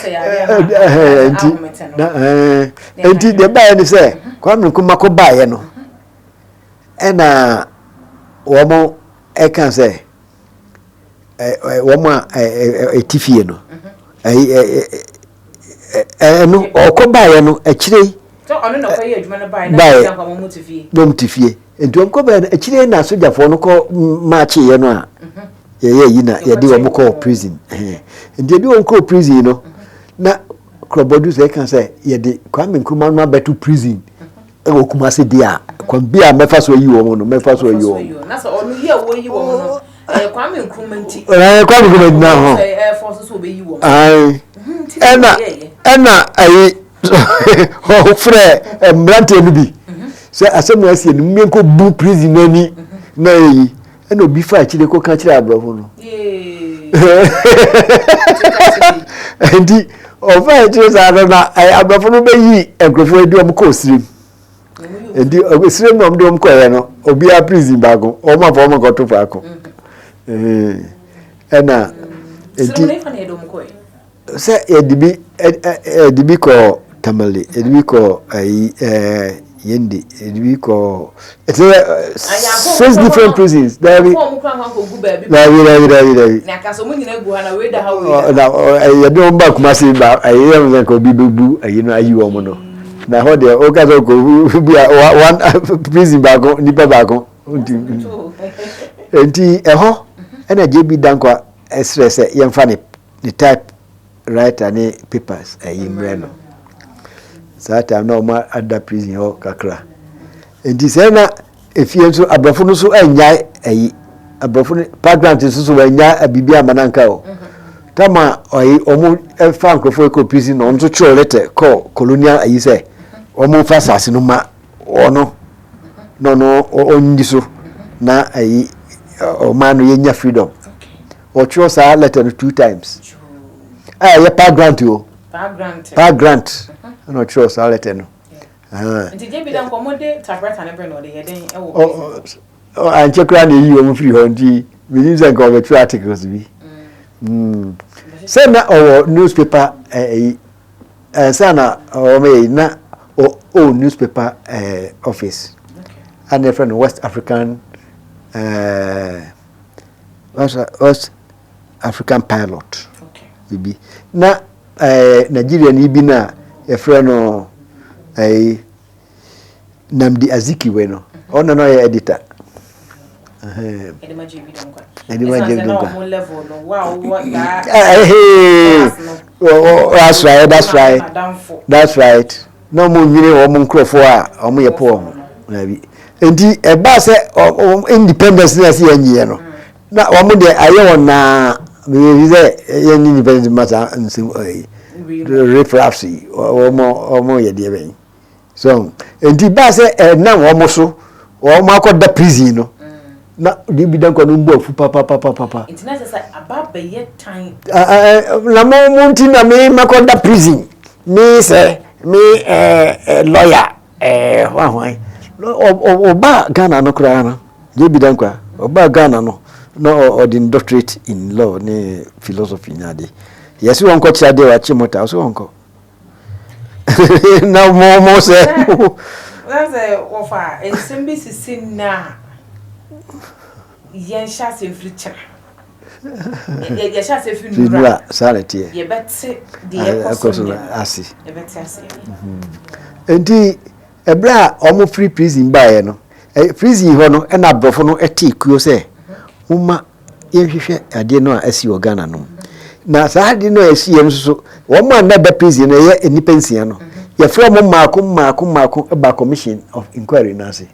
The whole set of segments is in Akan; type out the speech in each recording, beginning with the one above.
Nti nti deɛ baeɛ ne sɛ Kwame Nkrumah kɔ baeɛ no ɛna wɔn ɛka sɛ wɔn a ɛte fie no ɛno ɔkɔ baeɛ no akyire baeɛ na wɔn te fie nti wɔn kɔ baeɛ no akyire na sogyafoɔ no kɔ maakyeeɛ no a yɛyɛ yi na yɛde wɔn kɔɔ prison nti yɛde wɔn kɔɔ prison no na kurɔbɔdu sɛ ɛka sɛ yɛde Kwame Nkrumah no abɛto prison ɛwɔ Kumasi deɛ a kwan bi a mɛfa so ayi wɔn no mɛfa so ayi wɔn. Na sɛ ɔno yi a wɔyi wɔn no ɛyɛ Kwame Nkrumah nti. Ɛyɛ Kwame Nkrumah nti na ho. Ɛfɔ so so ɔbɛyi wɔn. Ayi ɛna ɛna ayi ɔfrɛ mmeranteɛ no bi sɛ asɛm a asi no mmienkɔ bu prison n'ani na ɛyi ɛna obi fa akyire kɔ ka kyerɛ aborɔfo no nti ɔfa akyire saa no na aborɔfo no bɛyi nkurɔfoɔ adi wɔn kɔɔ sirim nti sirim na wɔn de wɔn kɔɛ no obiara prison baako wɔn afɔ wɔn kɔto faako ɛna nti Sɛ yɛde bi yɛde bi kɔ Tamale, yɛde bi kɔ ayi ɛɛ Yendi, yɛde bi kɔ ɛte sɛ six different prisons. Daabi daabi daabi daabi daabi. Na yɛde wɔn ba Kumasi ba ɛyɛ yɛn sɛ nka obi bɛbu ayi no ayi wɔn no. Na ɛhɔ deɛ ɔka sɛ ɔkɔ bi a one prison baako nipa baako nti nti ɛhɔ ɛna JB Danquah ɛsrɛ sɛ yɛmfa ne ne type writer ne papers ɛyi mmerɛ no saa time na wɔn ada prison hɔ kakra nti sɛ na efie nso aborɔfo no nso anyae ɛyi aborɔfo no park nso so wɔanya biribi ama no anka o tama ɔyi wɔn ɛfa nkurɔfoɔ kɔ prison na wɔn nso twerɛ letter kɔ colonial ayi sɛ wɔn fa asase no ma ɔno na ɔno ɔnni so na ayi ɔman no yɛnya freedom. Wɔtwerɛ saa letter no two times. A ɛyɛ pa grant o. Pa grant. Ɛna ɔtwerɛ saa letter no. Nti gye bi da nkɔmɔ de typewriter ne brɛ na ɔde yɛ den ɛwɔ. Ankyɛ koraa na eyi wɔn firi hɔ nti menim sɛ nka ɔbɛtwerɛ articles bi. Sɛ na ɔwɔ newspaper ɛyi ɛnsa na wɔn yɛ na ɔwɔ newspaper office. A na yɛfrɛ no West African ɛɛ. West African Pilot bibi na ɛɛ Nigeria ni bi na yɛfrɛ no ɛɛ Nnamdi Azikiwe no ɔno na ɔyɛ editor. Ɛdima JB Dankwa. That's right, that's right, that's right. Na wɔn nwene wɔn nkurɔfoɔ a wɔn yɛ poor ho daabi nti ɛbaa sɛ wɔn independence na ɛsɛ yɛn nyiɛ no na wɔn deɛ ayɛ wɔn naa biribi sɛ yɛn nye independence ma saa nsɛm ɛyi riffraffs yi wɔn wɔn yɛ deɛ bɛn so nti baa sɛ ɛnam wɔn so wɔn akɔda prison no na deɛ bi da nkwa no mbɔ afu papapapapa. Nti na kyerɛ sɛ aba abɛyɛ tan. Na mo mo nti na me makɔda prison me sɛ me ɛɛ lawyer ɛɛ hwan hwan ɔbaa Ghana no koraa no deɛ bi da nkwa ɔbaa Ghana no na ɔde ne doctorate in law ne philosophy ne ade yɛsi wɔn kɔ kyerɛ adeɛ wakye mɔta ɔsɛ wɔn kɔ. na mo mo sɛ. Na sɛ wɔfa nsɛm bi sisi nnɛ a yɛnhyɛ ase mfiri kyena yɛhyɛ ase firi nnura saa na ɛteɛ yɛbɛte deɛ ɛkɔ so nnɛ ase yɛbɛte aseɛ mhm. nti ɛberɛ a wɔn firi prison baeɛ no prison hɔ no ɛna aborɔfo no ɛte kuo sɛ moma yɛnhwehwɛ adeɛ no a asi wɔ Ghana no mu. Na saa adeɛ no a asi yɛ no nso so, wɔn a na ɛda prison no ɛyɛ nnipa nsia no, yɛfrɛ wɔn mmaako mmaako mmaako ba commission of inquiry no ase.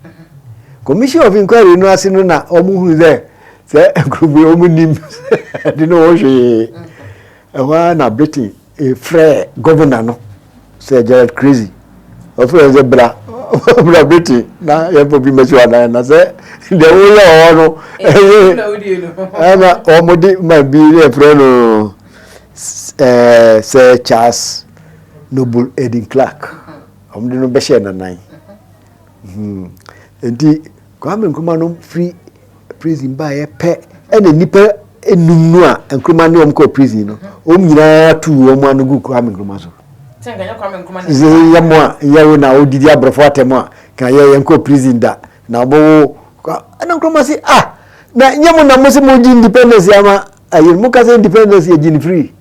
Commission of inquiry no ase no na wɔn hu sɛ sɛ nkurɔfoɔ wɔn nim ade no wɔn hwee. Ɛhɔ ara na Britain frɛɛ governor no sɛ Gerald Crazy. Ɔfrɛ no sɛ bra bra Britain na yɛmfa bi mmɛsi w'anan na sɛ deɛ woyɛ wɔ hɔ no ɛyɛ ɛna wɔde ma bi yɛfrɛ no ɛɛ Sir Charles Noble Eden Clark wɔde no bɛhyɛ nanan hmm. nti Kwame Nkrumah no firi prison baeɛ pɛ ɛna nnipa enum no a Nkrumah ne wɔn kɔɔ prison no, wɔn nyinaa tuu wɔn ano gu Kwame Nkrumah so. Sɛ nka nyɛ Kwame Nkrumah na Sɛ yɛ mo a yɛ wo na wodidi aborɔfo atɛm a, ka yɛ yɛn kɔɔ prison da na wɔbɛwo. Ɛna Nkrumah se ah na nyɛ mo na mo se mo gye independence ama ayi mo ka sɛ independence yɛ gye no free.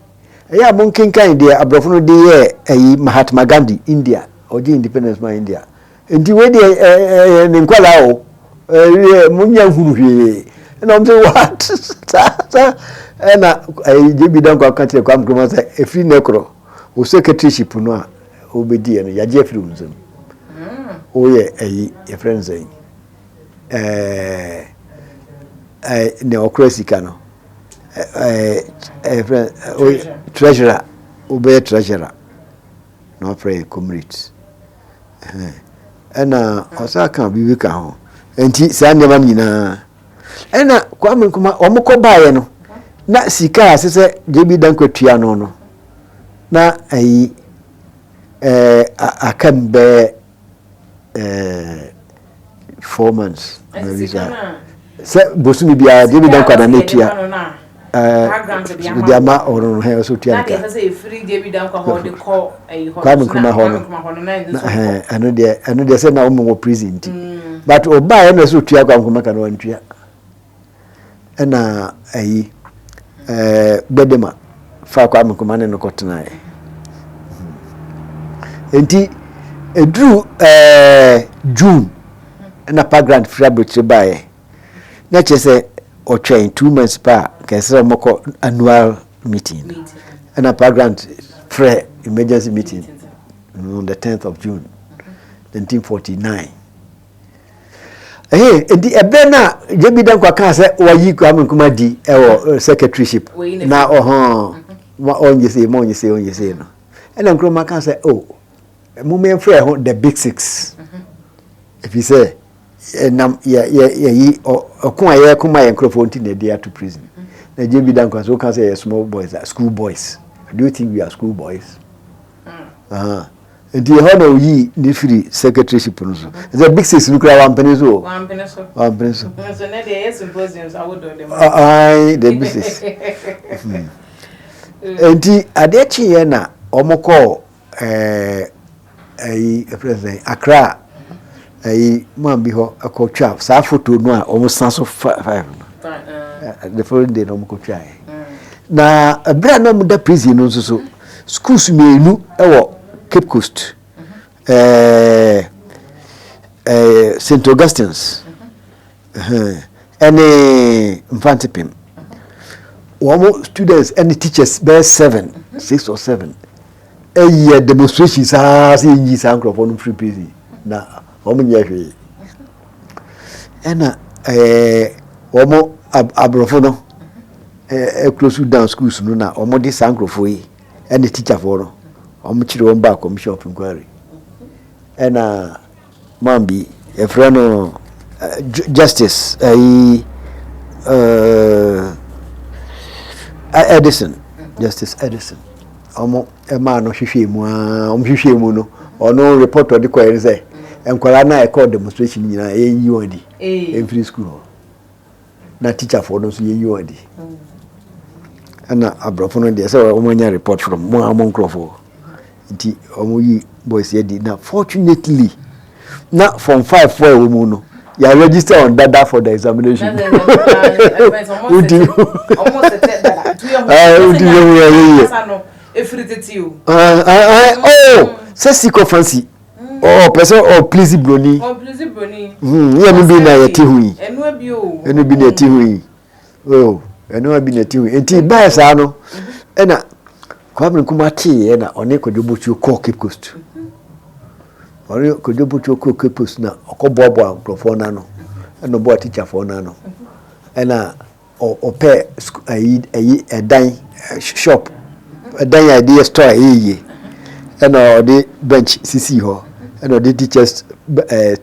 Ɛyɛ a monkenkan deɛ aborɔfo no de yɛɛ ayi Mahatma Gandhi India ɔgye independence ma India. Nti wei deɛ ɛyɛ ne nkwadaa o ɛyɛ mo nya nhunu hwee ɛna wɔn sɛ what saa saa ɛna ɛyɛ JB Danquah ka kyerɛ Kwame Nkrumah sɛ efiri nɛ korɔ o secretaryship no a ɔbɛdi yɛ no yagye afiri wɔn nsam woyɛ ɛyi yɛfrɛ no sɛ ɛɛ ɛɛ nea ɔkora sika no ɛɛ ɛyɛfrɛ treasurer wobɛyɛ treasurer na wafrɛ yɛ comrades. Ɛna ɔsan ka biribi ka ho. Nti saa nneɛma no nyinaa. Ɛna Kwame Nkrumah wɔn kɔ baeɛ no na sika a ɛsɛ sɛ JB Danquah tua no no na ayi ɛɛ aka mu bɛyɛ ɛɛ 4 months baabi saa sɛ bosomi biara JB Danquah na ne tua ɛɛ de ama ɔno no hɛn ɔsɛ tua ne ka Kwame Nkrumah hɔ no ɛno deɛ sɛ na wɔn wɔ prison nti but ɔbaa ɛna sɛ otua Kwame Nkrumah ka no wantua. Ɛna ayi Gbedema fa Kwame Nkrumah ne no kɔtenaeɛ. Nti ɛduru June ɛna Pa Grant firi aburokyire baeɛ. Na kyerɛ sɛ ɔtwɛn 2 months pa a kɛsɛ sɛ wɔkɔ annual meeting no. Ɛna Pa Grant frɛ emergency meeting on the 10th of June 1949. Ɛhɛn, nti ɛbɛn na JB Danquah kaa sɛ wayi Kwame Nkrumah di ɛwɔ secretaryship na ɔhɔn ma ɔnyɛ sei ma ɔnyɛ sei ɔnyɛ sei no. Ɛna Nkrumah kaa sɛ oh mo mɛmfrɛ ho the big six. Ɛfiri sɛ ɛnam yɛ yɛ yɛyi ɔko a yɛko ma yɛn nkurɔfoɔ nti na ɛde ato prison. Na JB Danquah so woka sɛ yɛ small boys a school boys. Do you think we are school boys? Uh-huh. Nti ɛhɔ na oyii ne firi secretaryship no so. Sɛ big six no kura wampene so o. Wampene so. Wampene so. So ne deɛ ɛyɛ symposiums ahodoɔ de ma. Ayi the big six. Nti adeɛ kyeeɛ na wɔn kɔɔ ɛyi ɛfrɛ sɛ Accra ɛyi man bi hɔ ɛkɔ twa saa photo no a wɔn san so five no. The following day na wɔn kɔ twa yɛ. Na ɛberɛ a na wɔn da prison no nso so schools mmienu ɛwɔ Cape Coast, St Augustine's ɛne Mfantsipim. Wɔn students ɛne teachers bɛyɛ seven, six or seven ɛyɛ demonstration saa sɛ yɛnyi saa nkurɔfoɔ no firi prison na wɔn nyɛ hwee. Ɛna wɔn aborɔfo no close down schools no na wɔn de saa nkurɔfoɔ yi ɛne teacherfoɔ no wɔn kyerɛ wɔn ba commission of inquiry. Ɛna man bi yɛfrɛ no Justice ɛyi Edison, Justice Edison, wɔn ɛmaa no hwehwɛ mu aa wɔn hwehwɛ mu no ɔno report ɔde kɔɛ no sɛ nkwadaa no a ɛkɔɔ demonstration nyinaa yɛnyi wɔn adi mfiri school hɔ na teacherfoɔ no nso yɛnyi wɔn adi. Ɛna aborɔfo no deɛ sɛ wɔn anya report from mo a mo nkurɔfoɔ nti wɔn yi boys yɛ di. Na fortunately na form five foɔ a ɛwɔ mu no yɛ register on dada for the examination. Wodi yɛ hu yɛ yɛ oh sɛ sycophancy ɔpɛ sɛ ɔ please broni yɛ no bi na yɛte ho yi, ɛno bi na yɛte ho yi oh ɛno bi na yɛte ho yi. Nti baa saa no ɛna Kwame Nkrumah teeɛ na ɔne Kwadwo Botuo kɔɔ Cape Coast. Ɔne Kwadwo Botuo kɔɔ Cape Coast na ɔkɔboaboa nkurɔfoɔ no ano ɛna ɔboa teacherfoɔ no ano ɛna ɔpɛ ayi ɛdan shop ɛdan a yɛde yɛ store a ɛyɛ yie ɛna ɔde bench sisi hɔ ɛna ɔde teachers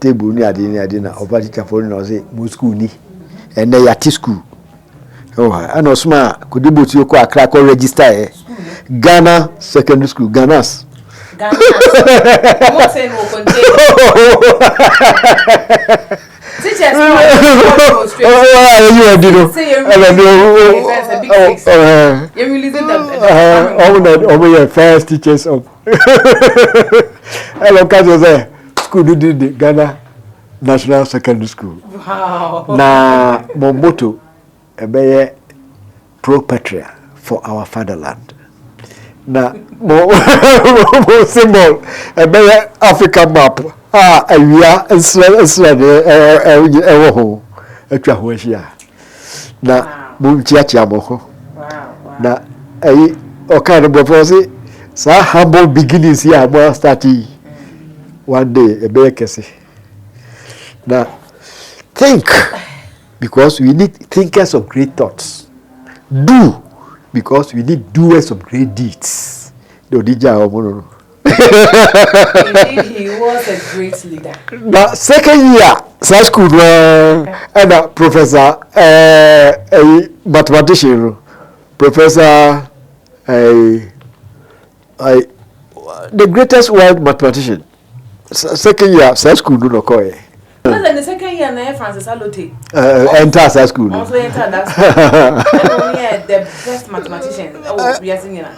table ne ade na ɔfa teacherfoɔ no na ɔsɛ mo school ni ɛnɛ yɛate school ɛwɔ ha. Ɛna ɔsoma Kwadwo Botuo kɔ Accra kɔ register yɛ Ghana Secondary School, Ghanas. Ghana. Ɔmo te no wɔ container. Teachers no a wɔyi wɔn di no ɛna ne wɔn na wɔn yɛ first teachers of ɛna ɔka kyerɛ sɛ school no di de Ghana National Secondary School na mo motto ɛbɛyɛ Pro Patria for our fatherland na mo mo symbol ɛbɛyɛ Africa map a awia nsrɛ nsrɛdeɛ ɛwɔ ho atwa ho ahyia na mo nkyiakyia mo ho na ɛyi ɔka no bɔfɔ ɔse saa humble beginnings yi a mo start yi one day ɛbɛyɛ kɛse na think. Because we need thinkers of great thoughts. Do because we need doers of great deeds. Na ɔde gyaa wɔn no no. Indeed, he was a great leader. Na second year saa school no ɛna professor ɛɛ ɛyi mathematician no professor ɛyi ɛyi the greatest world mathematician. Second year saa school no na ɔkɔɛ. Na sɛ ne second year na yɛ Francis Alote. Enter saa school no. Ɔno nso enter that school. Ɛna ɔno yɛ the best mathematician ɛwɔ wiase nyinaa.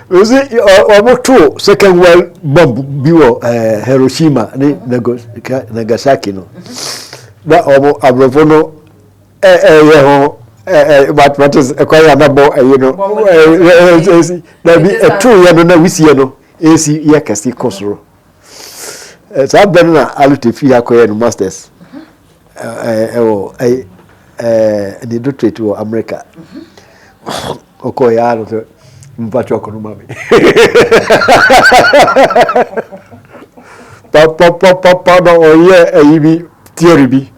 Osi ɔmo to second world bomb bi wɔ Hiroshima ne Nagasaki no. Na ɔmo aborɔfo no ɛyɛ ho mathematics ɛkwan yɛ anabɔ ɛyi no ɛsi dabi ɛto yɛ no na wisie no ɛsi yɛ kɛse kɔ soro saa bɛ no na alute fi akɔyɛ no masters ɛwɔ ɛyi ɛɛ ne doctorate wɔ America ɔkɔ yɛ ano sɛ mfa kyɛ ɔkɔ no ma mi papapapapa na ɔyɛ ɛyi bi theory bi.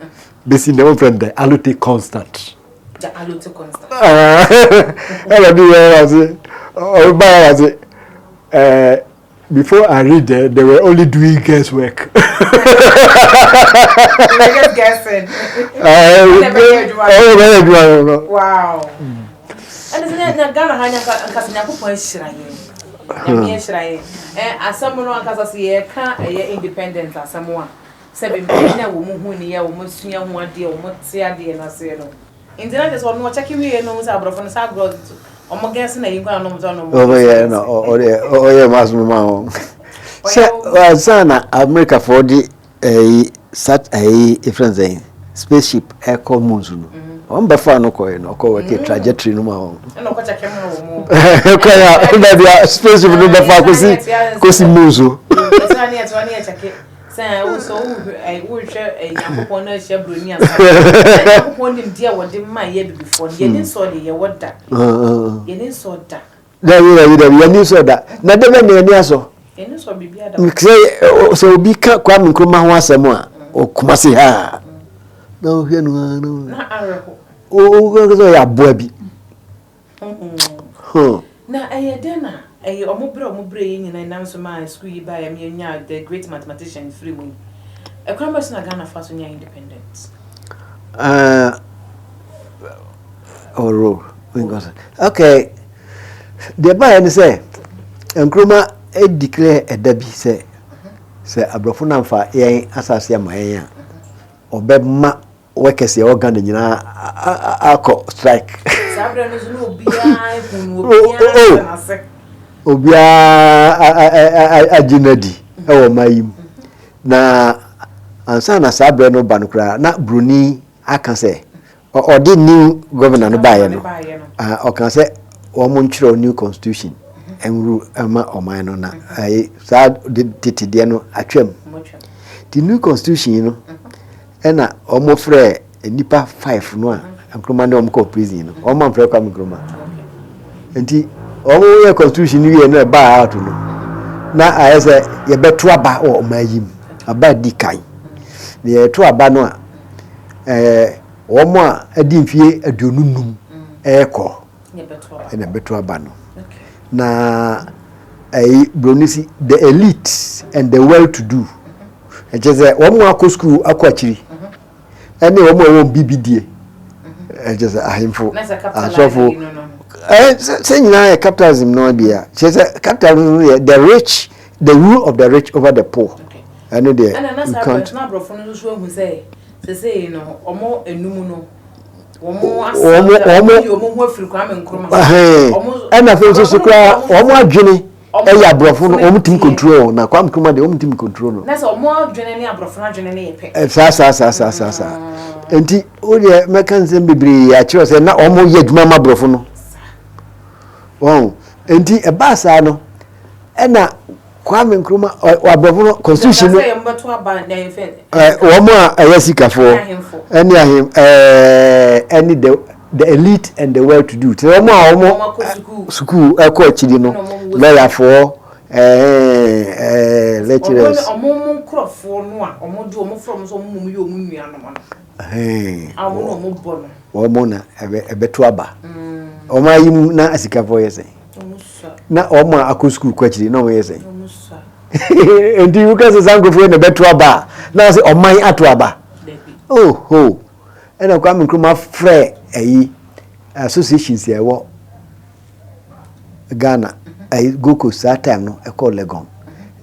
Besi ndɛ wɔfrɛ no the Alote constant. The Alote constant. Ɛna bi yɛ ɔse ɔba yɛ ɔse ɛɛ before I read there they were only doing guesswork. They were just guessing. Ɛɛ ɔbɛyɛ adwuma no. Wow. Ɛna sɛ na Ghana ha nkasa Nyankopɔn ahyira yɛn. Nyame ahyira yɛn. Ɛ asɛm no ankasa sɛ yɛka ɛyɛ independence asɛm a. Sɛ bempɛn na wɔn hu ne yɛ, wɔn sua ho adeɛ, wɔn te adeɛ no aseɛ no. Nti na kyerɛ sɛ ɔno ɔkyɛke wieɛ no ɔhu sɛ aborɔfo no saa agorɔ wɔn gɛse na yi nkwa na ɔmo sɛ ɔno ɔmo yɛ na ɔyɛ ɔyɛ maso no ma wɔn. Sɛ ansa na Amerikafoɔ de ɛyi sat ɛyi efrɛ no sɛn spaceship ɛkɔ moon so no wɔn bɛfa no kɔɛ no ɔkɔ wɔke trajectory no ma wɔn. Ɛna ɔkɔ kyɛkɛ mu wɔ mu. Kɔ ya baabi a spaceship no bɛfa kɔsi kɔsi moon so. Ɛsɛ ne ɛtoa ne ɛkyɛke. Sɛ wo sɛ wohwɛ Nyankopɔn na ahyia buroni ansa. Nyankopɔn nimdeɛ a wɔde ma yɛ abibifoɔ no, yɛni nsɔ deɛ yɛwɔ da. Yɛni nsɔ da. Dabi dabi dabi yɛni nsɔ da. Na dɛ bɛ na yɛni asɔ. Yɛni nsɔ biribi ada. Sɛ sɛ obi ka Kwame Nkrumah ho asɛm a, ɔkuma se ha. Na wohwɛ no ara na. Na awerɛho. Wo wo sɛ ɔyɛ aboa bi. Na ɛyɛ dɛn na ɛyɛ wɔn brɛ a wɔn brɛ yɛn nyinaa nam so maa sukuu yi baeɛ ma yɛnyaa the great mathematician firi mu yi? Ɛkwan bɛn so na Ghana fa so nyaa independence? Uh, oh, okay. Deɛ baeɛ ne sɛ Nkrumah declare ɛda bi sɛ sɛ aborɔfo no amfa yɛn asase ama yɛn a ɔbɛma Workers yɛwɔ Ghana nyinaa akɔ strike. Saa berɛ no nso na obiara ehu no obiara hyɛ n'ase. Obiara agye no adi wɔ ɔman yi mu. Na ansa na saa berɛ no ba no koraa na Broni aka sɛ ɔde new governor no baeɛ no ɔka sɛ wɔn ntwerɛ new constitution nwuru ma ɔman no na saa tete deɛ no atwam. Ti new constitution no Ɛna wɔn frɛɛ nnipa five no a Nkrumah ne wɔn kɔɔ prison no, wɔn amfrɛ Kwame Nkrumah. Nti wɔn yɛ constitution no wie no ɛbaa out no, na ayɛ sɛ yɛbɛto aba wɔ ɔman yi mu, aba di kan. Na yɛto aba no a, ɛɛ wɔn a adi mfie 25 ɛrekɔ ɛna ɛbɛto aba no. Na ɛyi broni si the elite and the well to do. Ɛkyerɛ sɛ wɔn a akɔ sukuu akɔ akyiri ɛne wɔn a wɔn biribi die ɛkyerɛ sɛ ahemfo asɔfo ɛɛ sɛ nyinaa yɛ capitalism no bi a kyerɛ sɛ capitalism no yɛ the rich the rule of the rich over the poor. Ɛno deɛ Ɛna na you saa can't. na aborɔfo no nso ahu sɛ sesei no wɔn enum no wɔn Wɔn yi wɔn ho afiri Kwame Nkrumah. Ɛhɛn. Ɛna afei nso so koraa wɔn adwene ɛyɛ aborɔfo no wɔn tumi control wɔn na Kwame Nkrumah deɛ wɔn tumi control no. Na sɛ wɔn adwene ne aborɔfo no adwene no yɛ pɛ. Ɛ saa saa saa saa saa saa nti o deɛ mɛka nsɛm bebree akyerɛ sɛ na wɔn yɛ adwuma ma aborɔfo no wɔn nti ɛbaa saa no ɛna Kwame Nkrumah aborɔfo no constitution no wɔn a ɛyɛ sikafoɔ ɛne ahem ɛɛ ɛne the the elite and the well to do te wɔn a wɔn sukuu ɛkɔ akyiri no lɔyafoɔ ɛɛ ɛɛ lecturers. Wɔn mu nkorɔfoɔ no a wɔn de wɔn fura wɔn sɛ wɔn mu yɛ wɔn nuanom no. A wɔn na wɔn bɔ no. Wɔn na ɛbɛ ɛbɛto aba. Wɔn ayi mu na asikafoɔ yɛ sɛn. Na wɔn a akɔ sukuu kɔ akyiri na wɔn yɛ sɛn. Nti woka sɛ saa nkurɔfoɔ na ɛbɛto aba a na wɔsɛ ɔman ato aba. Oh ho ɛna Kwame Nkrumah frɛ ɛyi associations a ɛwɔ Ghana ɛyi Gold Coast saa time no ɛkɔɔ Legon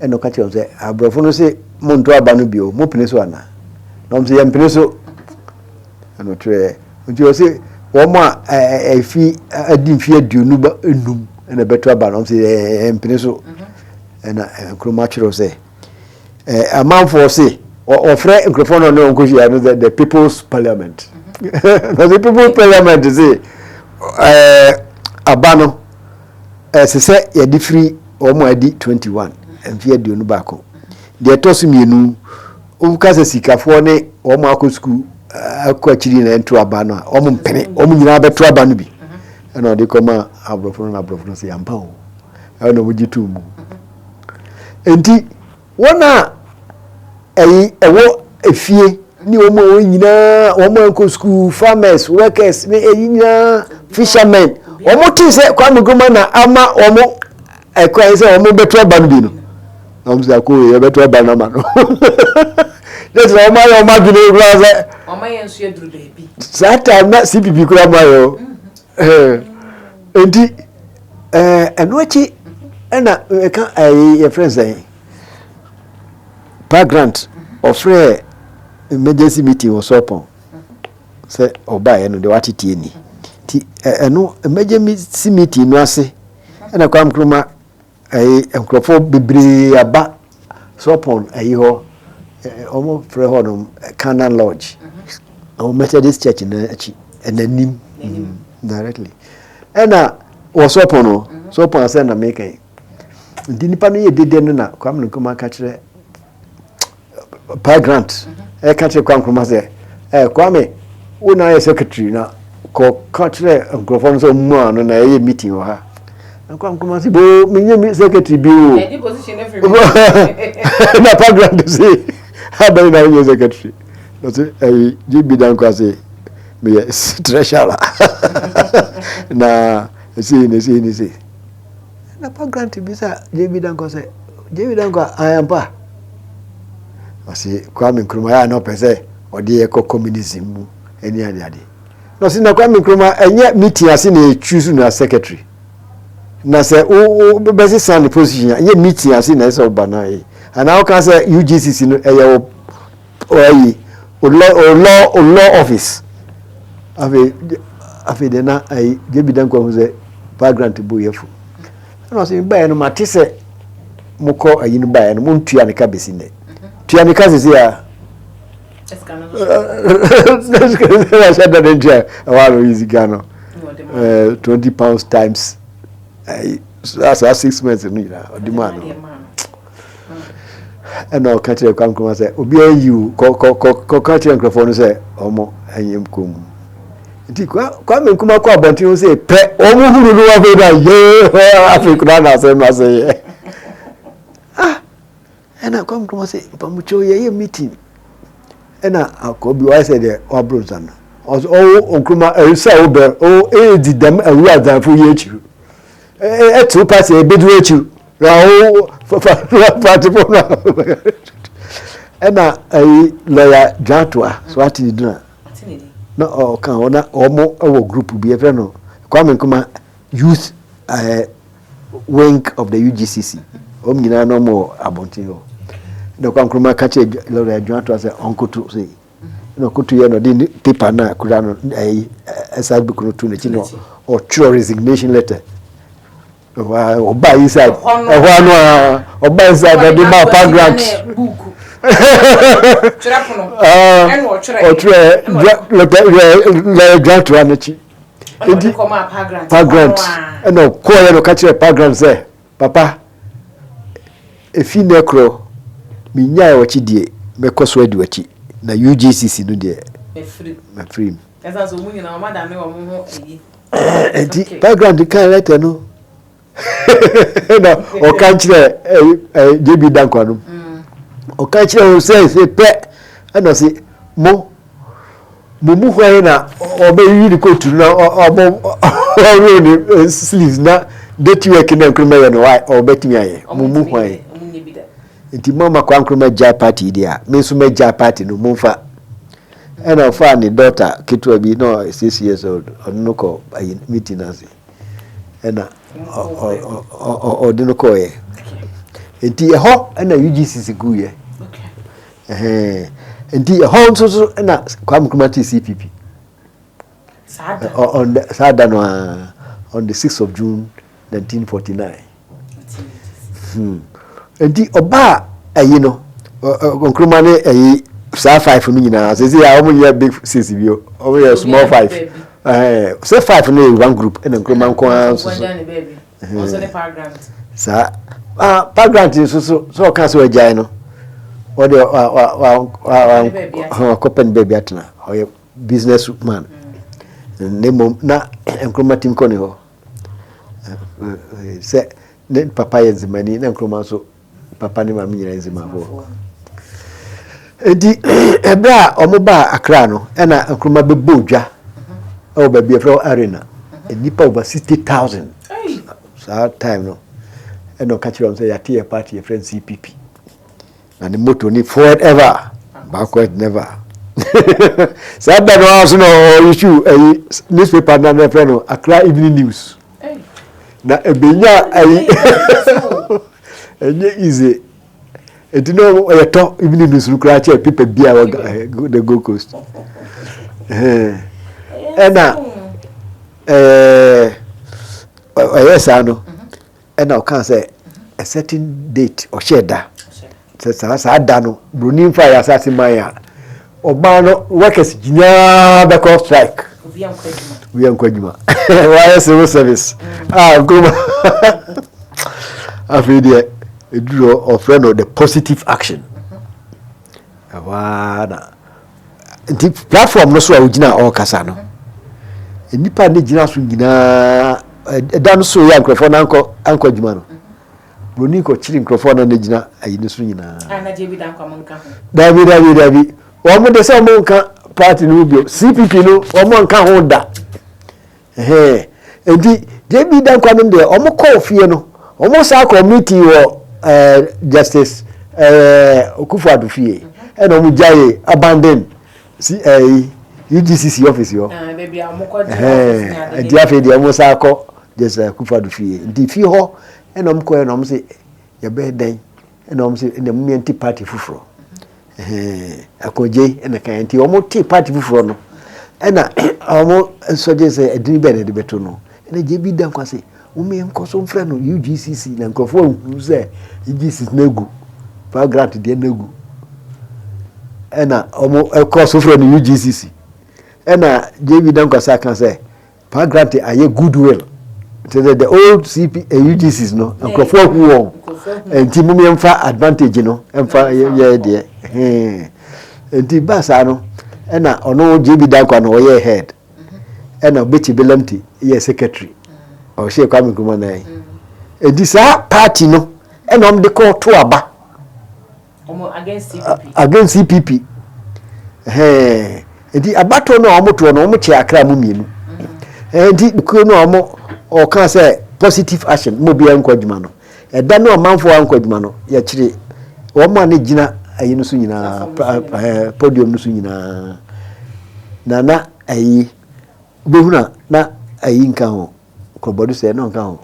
ɛna ɔka kyerɛ wɔn sɛ aborɔfo no se monto aba no bio mopene so anaa na wɔn sɛ yɛmpene so ɛna ɔtwerɛ nti ɔse wɔn a ɛfi adi mfe 25 ɛna ɛbɛto aba no wɔn sɛ yɛmpene so ɛna Nkrumah twerɛ sɛ amanfoɔ se wɔfrɛ nkurɔfoɔ no ne wɔn kɔhyia no sɛ the people's parliament na the people's parliament se aba no ɛsɛ sɛ yɛde firi wɔn a adi 21 mfe 21 deɛ ɛtɔ so mmienu woka sɛ sikafoɔ ne wɔn akɔ sukuu akɔ akyiri na ɛnto aba no a wɔn mpene wɔn nyinaa bɛto aba no bi ɛna ɔde kɔma aborɔfo no na aborɔfo no sɛ yɛampa o ɛna wɔn gye too mu nti wɔn a ɛyi ɛwɔ efie ne wɔn a wɔn nyinaa wɔn a nkɔ sukuu farmers workers ne ɛyi nyinaa fishermen wɔn te sɛ Kwame Nkrumah na ama wɔn ɛkwan sɛ wɔn bɛto aba no bi no na wɔn sɛ akɔ yɛ bɛto aba no ama no ne sɛ wɔn ayɛ wɔn adwene kura sɛ wɔn ayɛ nso yɛ duru baabi saa time na CPP kura mu ayɛ o nti ɛno akyi ɛna ɛka ɛyi yɛfrɛ sɛn Pa Grant ɔfrɛ emergency meeting wɔ Sɔpɔn sɛ ɔbaeɛ no deɛ wateteɛ ni nti ɛno emergency meeting no ase ɛna Kwame Nkrumah ɛyi nkurɔfoɔ bebree aba Sɔpɔn ɛyi hɔ wɔn frɛ hɔ nom Canaan Lodge ɛwɔ Methodist Church no akyi ɛnanim directly ɛna wɔ Sɔpɔn no Sɔpɔn asɛ na meka yi nti nipa no yɛ dede no na Kwame Nkrumah ka kyerɛ Pa Grant ɛka kyerɛ Kwame Nkrumah sɛ ɛ Kwame wo na ayɛ secretary na kɔ ka kyerɛ nkurɔfoɔ no sɛ ɔmo ano na ɛyɛ meeting wɔ ha na Kwame Nkrumah sɛ boo menyɛ mi secretary bi o na Pa Grant se abɛn na wonyɛ secretary na sɛ ɛyi JB Danquah se meyɛ treasurer na ɛsei na ɛsei na ɛsei Na Pa Grant bisa JB Danquah sɛ, JB Danquah, ayɛ ampa? Ɔse, Kwame Nkrumah yɛ a na ɔpɛ sɛ ɔde yɛ kɔ communism mu ɛne ade ade. Na ɔse, na Kwame Nkrumah ɛnyɛ meeting ase na yɛ choose no as secretary. Na sɛ wo bɛsesa ne position a, ɛnyɛ meeting ase na ɛsɛ ɔba na ɛyɛ. Anaa woka sɛ UGCC no ɛyɛ wo ayi, o law, o law, o law office. Afei, afei deɛ na ayi, JB Danquah hu sɛ Pa Grant bo yɛ fu. Ɛna ɔsɛ mebaeɛ no mate sɛ mokɔ ayi no baeɛ no montua ne ka bɛsi nnɛ. Tua ne ka sisi a. Ɛhyɛ da ne ntua ɛwɔ ano yi sika no. £20 times saa 6 months no nyinaa ɔde maa no. Ɛna ɔka kyerɛ Kwame Nkrumah sɛ obiara yi o kɔ kɔ kyerɛ nkurɔfoɔ no sɛ ɔmo ɛnyɛ kɔn mu. Nti Kwame Nkrumah kɔ abɔnten ho sɛ pɛ ɔmo huru no afei na yee afei koraa na asɛm asɛ yɛ. Ah ɛna Kwame Nkrumah sɛ mpamokyɛw yɛyɛ meeting ɛna akɔ bi wayɛ sɛ deɛ waboro nsa no ɔsɛ ɔwɔ Nkrumah ɛsɛ a wobɛ ɔwɔ ɛɛdi dɛm awura adzanfo yi akyiri ɛtew party ɛbɛdi wɔ akyiri na ɔwɔ party fo no ɛna ɛyi lɔya Dwatoa so ate ne dina na ɔka hɔ na wɔn wɔ group bi yɛfrɛ no Kwame Nkrumah youth wing of the UGCC wɔn nyinaa na wɔn wɔ abɔnten hɔ. Na Kwame Nkrumah ka kyerɛ Lawyer Adwuma Toa sɛ ɔnkoto sei. Na ɔkoto yɛ na ɔde ne paper no a kura no ɛyi exercise book no to n'akyi na ɔtwerɛ resignation letter. Ɔbaa inside ɛhɔ ano a ɔbaa inside ɔde ma Pa Grant. Ɔtwerɛ letter Lawyer Adwuma Toa n'akyi. Nti Pa Grant ɛna ɔkɔɔyɛ na ɔka kyerɛ Pa Grant sɛ papa efi nnɛ korɔ menyae w'akyi deɛ mɛkɔ so adi w'akyi na UGCC no deɛ mafiri mu. Nti Pa Grant kan letter no na ɔka kyerɛ JB Danquah no ɔka kyerɛ wɔn sɛ sɛ pɛ ɛna ɔse mo mo mu hwan na ɔbɛyiyi ne kootu na ɔbɔ ɔroll ne sleeves na dirty work na Nkrumah yɛ no ɔbɛtumi ayɛ mo mu hwan nti mo ama Kwame Nkrumah gyae party yi deɛ a me nso mɛgyae party no momfa ɛna ɔfaa ne daughter ketewa bi na ɔyɛ 6 years old, ɔno no kɔ ayi meeting ase ɛna ɔde no kɔɔyɛ. Nti ɛhɔ ɛna UGCC guyɛ. Nti ɛhɔ nso so ɛna Kwame Nkrumah te CPP saa da no a, on the 6th of June 1949. Nti ɔbaa ɛyi no, Nkrumah ne ɛyi saa five no nyinaa sɛ a wɔn nyɛ big six bi o, wɔn yɛ small five. Sɛ five no yɛ one group, ɛna Nkrumah nko ara nso so saa. Ah, Pa Grant nso so sɛ ɔka sɛ ɔgyae no, ɔde wa wakɔpɛ ne baabi atena, ɔyɛ business man. Ne mmom na Nkrumah tim kɔ ne hɔ sɛ ne papa yɛ nzemani, na Nkrumah nso papa ne maame nyinaa nzemafoɔ. Nti ɛberɛ a wɔn baa Accra no, ɛna Nkrumah bɛbɔ odwa ɛwɔ baabi a yɛfrɛ hɔ Arena, nnipa over 60,000 saa time no. Ɛna ɔka kyerɛ wɔn sɛ yɛate yɛ party yɛfrɛ no CPP, na ne motto ne "Forward ever, backward never". Saa da no ara so na ɔissue ɛyi newspaper na yɛfrɛ no Accra Evening News, na ebenya ayi ɛnyɛ easy. Eti na ɔyɛtɔ Evening News no koraa kyɛ paper bi a wɔ the Gold Coast. Ɛna ɔyɛ saa no, ɛna ɔka sɛ a certain date ɔhyɛ da sɛ saa da no buroni nfa yɛ asase man a ɔbaa no workers nyinaa bɛkɔ strike, obi ankɔ adwuma, wɔayɛ civil service a Nkrumah afei deɛ eduru ɔfrɛ no the positive action. Ɛhɔ ara na nti platform no so a ogyina a ɔrekasa no, nnipa ne gyina so nyinaa ɛda no so yɛ nkurɔfoɔ no ankɔ adwuma no, buroni kɔkyere nkurɔfoɔ no ne gyina ayi no so nyinaa. Dabi, dabi, dabi, wɔn de sɛ wɔn nka party no bio, CPP no wɔn nka ho da. Nti JB Danquah no deɛ, wɔn kɔɔ fie no, wɔn saa kɔ meeting wɔ Justice Akufo Addo fie, ɛna wɔn gyae abandon si UGCC office hɔ. Nti afei deɛ wɔn saa kɔ Justice Akufo Addo fie. Nti fie hɔ ɛna wɔn kɔɛ na wɔn sɛ yɛbɛyɛ dɛn, ɛna wɔn sɛ ɛna wɔn yɛn party foforɔ akɔgye ɛna kan. Nti wɔn te party foforɔ no, ɛna wɔn nso gye sɛ ɛdini bɛn na ɛde bɛto no, ɛna JB Danquah sɛ wɔn yɛn nkɔ so mfrɛ no UGCC, na nkurɔfoɔ ahu sɛ UGCC na egu, Pa Grant deɛ na egu, ɛna wɔn ɛkɔ so frɛ no UGCC. Ɛna JB Danquah sɛ aka sɛ Pa Grant ayɛ goodwill nti sɛ the old CP UGCs no nkurɔfoɔ ahu wɔn, nti mo yɛmfa advantage no mfa yɛ deɛ. Nti ba saa no, ɛna ɔno JB Danquah no ɔyɛ head, ɛna Obetsebi Lamptey yɛ secretary, ɔhyɛ Kwame Nkrumah nan. Nti saa party no ɛna wɔn de kɔɔ to aba against CPP. Nti abatoɔ no a wɔn toɔ no, wɔn kyɛ Akra mu mmienu. Nti kuo no a wɔn ɔka sɛ positive action mo obiara nkɔ adwuma no, ɛda no amanfoɔ ankɔ adwuma no, yɛkyerɛ wɔn a ne gyina ayi no so nyinaa, podium no so nyinaa, na ayi wobɛhunu a na ayi nka ho kɔbɔdo sɛ na ɔnka ho.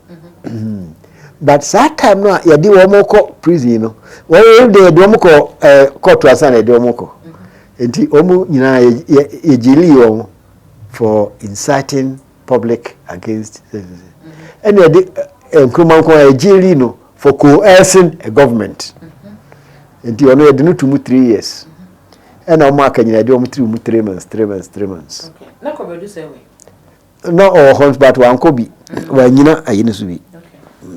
But saa time no a yɛde wɔn kɔ prison no, wɔn de yɛde wɔn kɔ ɛɛ court ansa na yɛde wɔn kɔ. Nti wɔn nyinaa yɛ yɛ yɛ jaili wɔn for inciting public against. Ɛna yɛde Nkrumah nko a yɛ jaili no for coercing a government. Nti ɔno yɛde no to mu 3 years. Ɛna wɔn aka nyinaa yɛde wɔn tiri mu 3 months, 3 months, 3 months. Okay. Na kɔbɛdu sɛ wei. Na ɔwɔ hɔ but wankɔ bi, wanyina ayi no so bi,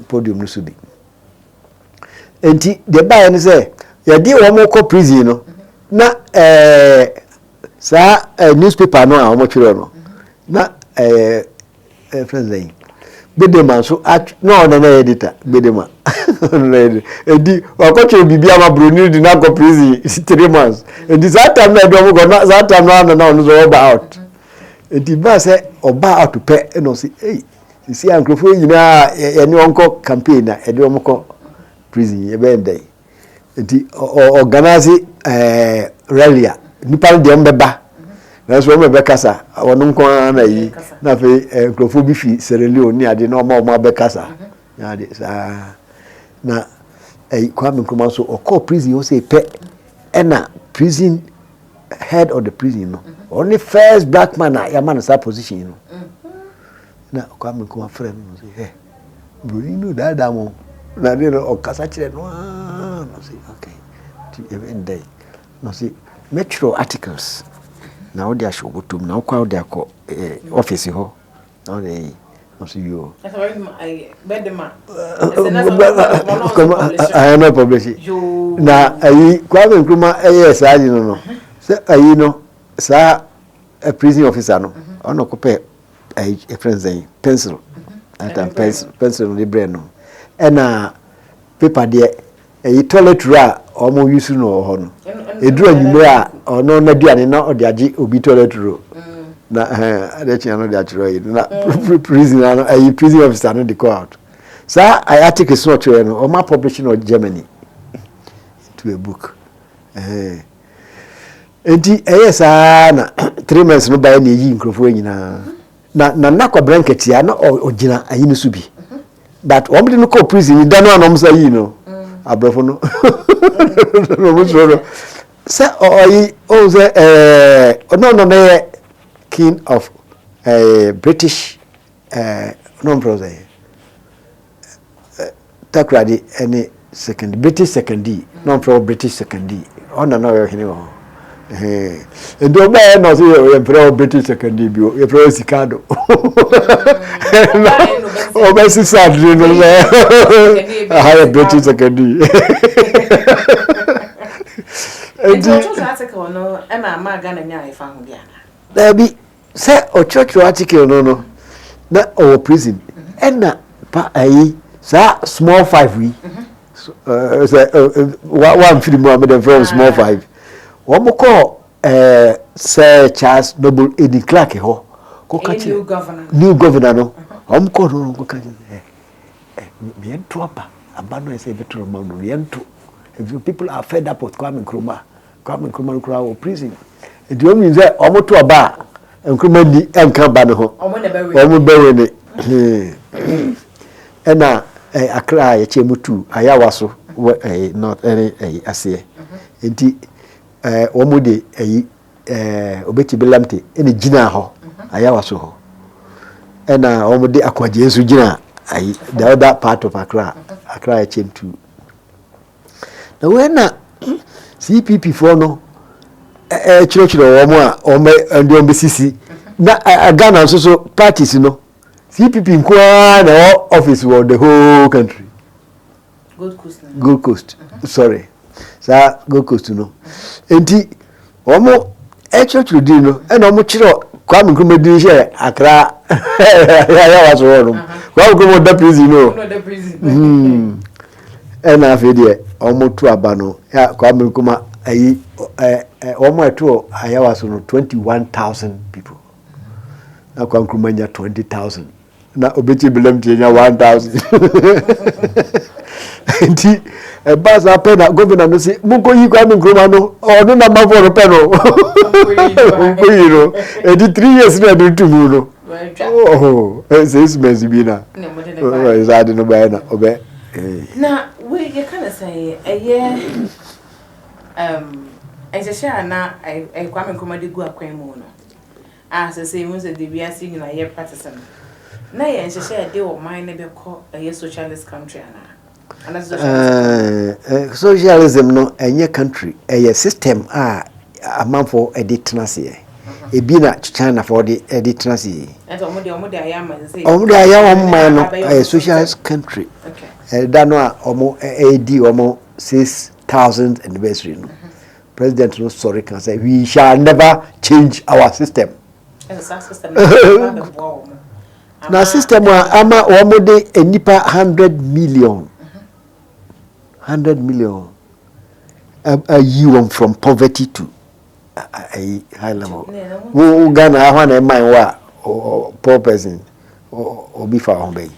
podium no so bi. Nti deɛ baeɛ no sɛ yɛde wɔn kɔ prison no na saa newspaper no a wɔn twerɛ no na fɛn sɛ Gbedema nso at na ɔno na yɛ editor. Gbedema ɔno na yɛ editor, edi wakɔtwerɛ biribi ama buroni de n'akɔ prison 3 months. Nti saa time na ɛde wɔn kɔ na saa time na ɔno na ɔno nso ɔba out. Nti baa sɛ ɔba out pɛ, ɛna ɔsi, "Ei, sisi a nkurɔfoɔ nyinaa yɛne wɔn kɔ campaign na yɛde wɔn kɔ prison, yɛbɛyɛ ndɛn?" Nti ɔ organize rally a nipa no deɛ wɔn bɛba, nanso wɔn bɛkasa, wɔn nko ara na yi na afei nkurɔfoɔ bi fi Sierra Leone ne ade na wɔn a wɔn abɛkasa na ade saa. Na ɛyi Kwame Nkrumah nso ɔkɔɔ prison hɔ sɛ pɛ, ɛna prison head of the prison no, ɔne first black man a yɛama no saa position no, na Kwame Nkrumah frɛ no sɛ, "Ɛ buroni no daadaa mo," na de no ɔkasa kyerɛ no aa na ɔsɛ, "Okay, nti ɛbɛ ndɛn?" Na ɔsɛ, "Mɛtwerɛ articles na wode ahyɛ wo bɔtɔm na wokɔ a wode akɔ office hɔ na wode ayi." Na ɔsɛ, "Yoo." Bɛdema. Ayɛ no publish na ayi Kwame Nkrumah ɛyɛ saa yi no sɛ ayi no saa prison officer no, ɔno kɔpɛ ayi ɛfrɛ nsɛn pencil ata pencil no de brɛ no, ɛna paper deɛ ɛyi toilet roll a wɔn use no wɔ hɔ no, eduru anwummerɛ a ɔno n'aduane na ɔde agye obi toilet roll na ade kyea no de akyerɛ yi na prison ano ayi prison officer no de kɔ out. Saa ayi articles no ɔtwerɛ no, ɔmo apublish no Germany into a book. Nti ɛyɛ saa na 3 months no baeɛ na eyi nkurɔfoɔ nyinaa na Nana Kwabena Nketea na ɔgyina ayi no so bi, but wɔn de no kɔ prison da no a na wɔn nsa yi no aborɔfo no na wɔn soro no sɛ ɔyi ɔn sɛ ɔno na yɛ king of British ɔno mpɛ sɛ Takoradi ɛne second British Sekondi na ɔmpɛ wɔ British Sekondi, ɔna na ɔyɛ ɔhene wɔ hɔ. Nti ɔbɛyɛ na ɔsɛ yɛmprɛ wɔ British Sekondi bio, yɛprɛ wɔ Sikado. Ɔbɛsesa adene no sɛ aha yɛ British Sekondi. Nti ɔtwerɛ saa article no ɛna ama Ghana nya ɛfa ho bi ana? Daabi, sɛ ɔtwerɛtwerɛ article no na ɔwɔ prison, ɛna pa ayi saa small five yi sɛ wamfiri mu a mede frɛ small five, wɔn kɔɔ Sir Charles Noble Eden Clark hɔ kɔka kyerɛ new governor no. Wɔn kɔɔ no kɔka kyerɛ ɛ ɛ yɛnto aba no, ɛsɛ yɛbɛto ma no, yɛnto. People are fed up with Kwame Nkrumah. Kwame Nkrumah no koraa wɔ prison, nti wɔn nyim sɛ wɔn to aba a Nkrumah ni ɛnka ba ne ho, wɔn bɛwɛ ne. Ɛna Accra a yɛkyɛ mu tu Ayawa so wɔ north ɛne aseɛ, nti wɔn de ɛyi Obetsebi Lamptey ɛna gyina hɔ Ayawa so hɔ, ɛna wɔn de Ako Adjei nso gyina ayi the other part of Accra, Accra yɛkyɛ mu tu. Na wɔn na CPP foɔ no ɛkyerɛkyerɛ wɔn a wɔn bɛ ɛde wɔn bɛsisi na Ghana nso so parties no, CPP nko ara na ɛwɔ office wɔ the whole country. Gold Coast. Gold Coast, sorry, saa Gold Coast no. Nti wɔn ɛkyerɛkyerɛ din no, ɛna wɔn kyerɛ Kwame Nkrumah din hyɛ Accra Ayawa so hɔ nom. Kwame Nkrumah ɔda prison no. Ɛna afei deɛ wɔn to aba no ya Kwame Nkrumah ayi ɛ ɛ wɔn a ɛto Ayawa so no, 21,000 people, na Kwame Nkrumah nya 20,000 na Obetsebi Lamptey nya 1,000. Nti ɛba saa pɛ na governor no se monkɔ yi Kwame Nkrumah no, ɔno na manfoɔ no pɛ no, monkɔ yi no. Ɛdi 3 years na ɛde tu mu no, ɔhɔ 6 months bi na saa de no baeɛ na ɔbɛ Na wei yɛka no sɛn, ɛyɛ um, nhyehyɛ a na ɛyɛ Kwame Nkrumah de gu akwan mu no, a sɛsɛ ehu sɛ de wiase nyinaa yɛ practice no, na yɛ nhyehyɛ a ɛde ɔman no bɛkɔ ɛyɛ socialist country anaa? Socialism no ɛnyɛ country, ɛyɛ system a amanfoɔ de tena aseɛ. Ebi na Chinafoɔ de de tena aseɛ yi. Wɔn de ayɛ wɔn man no ɛyɛ socialist country. Ɛda no a wɔn ɛredi wɔn 6,000th anniversary no, president no sɔre ka sɛ, "We shall never change our system." Na system a ama wɔn de nnipa 100 million, 100 million ayi wɔn from poverty to ayi high level. Wo Ghana ahɔ na ɛman wɔ a poor person obi fa ho bɛyi.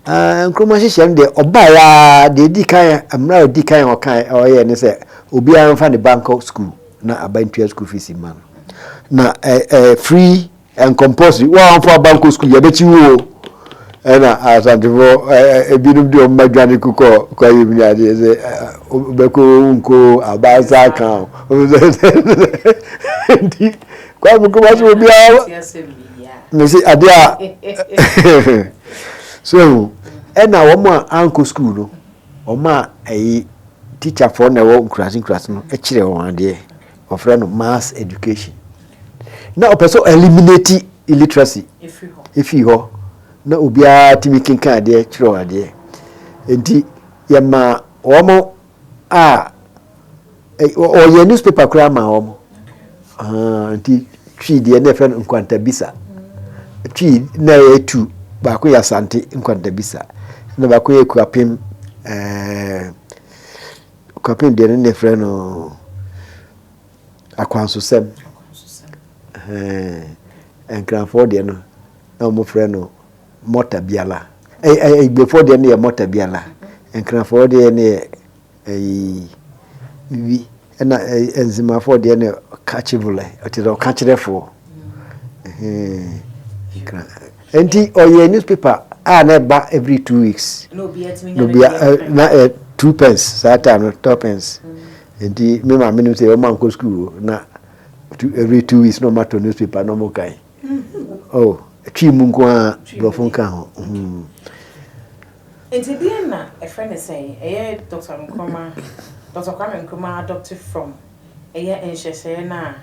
Nkrumah hyehyɛ no deɛ, ɔbaa ya deɛ edi kan, mmerɛ a odi kan ɔkan ɔyɛ ne sɛ obiara nfa ne ba nkɔ school na aba ntua school fees ma no, na ɛ ɛ free and compulsory. Wɔn a wɔnfa aba nkɔ school, yɛbɛkyi wo o. Ɛna Asantefoɔ ɛ ebinom de wɔn mma dwane kokɔ kɔ mu ne adeɛ sɛ ɛ bɛkɔ nko aba nsa aka o. Nti Kwame Nkrumah so obiara mesi adeɛ a so ɛna wɔn a ankɔ school no, wɔn a ɛyi teacherfoɔ na ɛwɔ nkurase nkurase no kyerɛ wɔn adeɛ, wɔfrɛ no mass education. Na ɔpɛ sɛ eliminate illiteracy efi hɔ na obiara tumi kenkan adeɛ, kyerɛ adeɛ. Nti yɛma wɔn a ɔyɛ newspaper koraa ma wɔn. Nti Twi deɛ na yɛfrɛ no Nkwantabisa. Twi na yɛ tu baako yɛ Asante Nkwantabisa, na baako yɛ Kuapem, Kuapem deɛ no na yɛfrɛ no Akwansosɛm. Nkranfoɔ deɛ no na wɔfrɛ no Mɔta Biala. Igbefoɔ deɛ no yɛ Mɔta Biala, Nkranfoɔ deɛ no yɛ ɛyi bibi, ɛna Nzimafoɔ deɛ no Kakyivulɛ, ɔte sɛ ɔkakyerɛfoɔ. Nti ɔyɛ newspaper a na ɛba every 2 weeks na obia na ɛ 2 pence saa time no, 2 pence. Nti me maame nim sɛ ɔma nkɔ school na every 2 weeks na ɔma tɔ newspaper na ɔmo kan. Oh, Twi mu nko a, borɔfo nka ho. Nti deɛ na ɛfrɛ ne sɛn, ɛyɛ Dr Nkrumah, Dr Kwame Nkrumah adopted from ɛyɛ nhyehyɛeɛ no a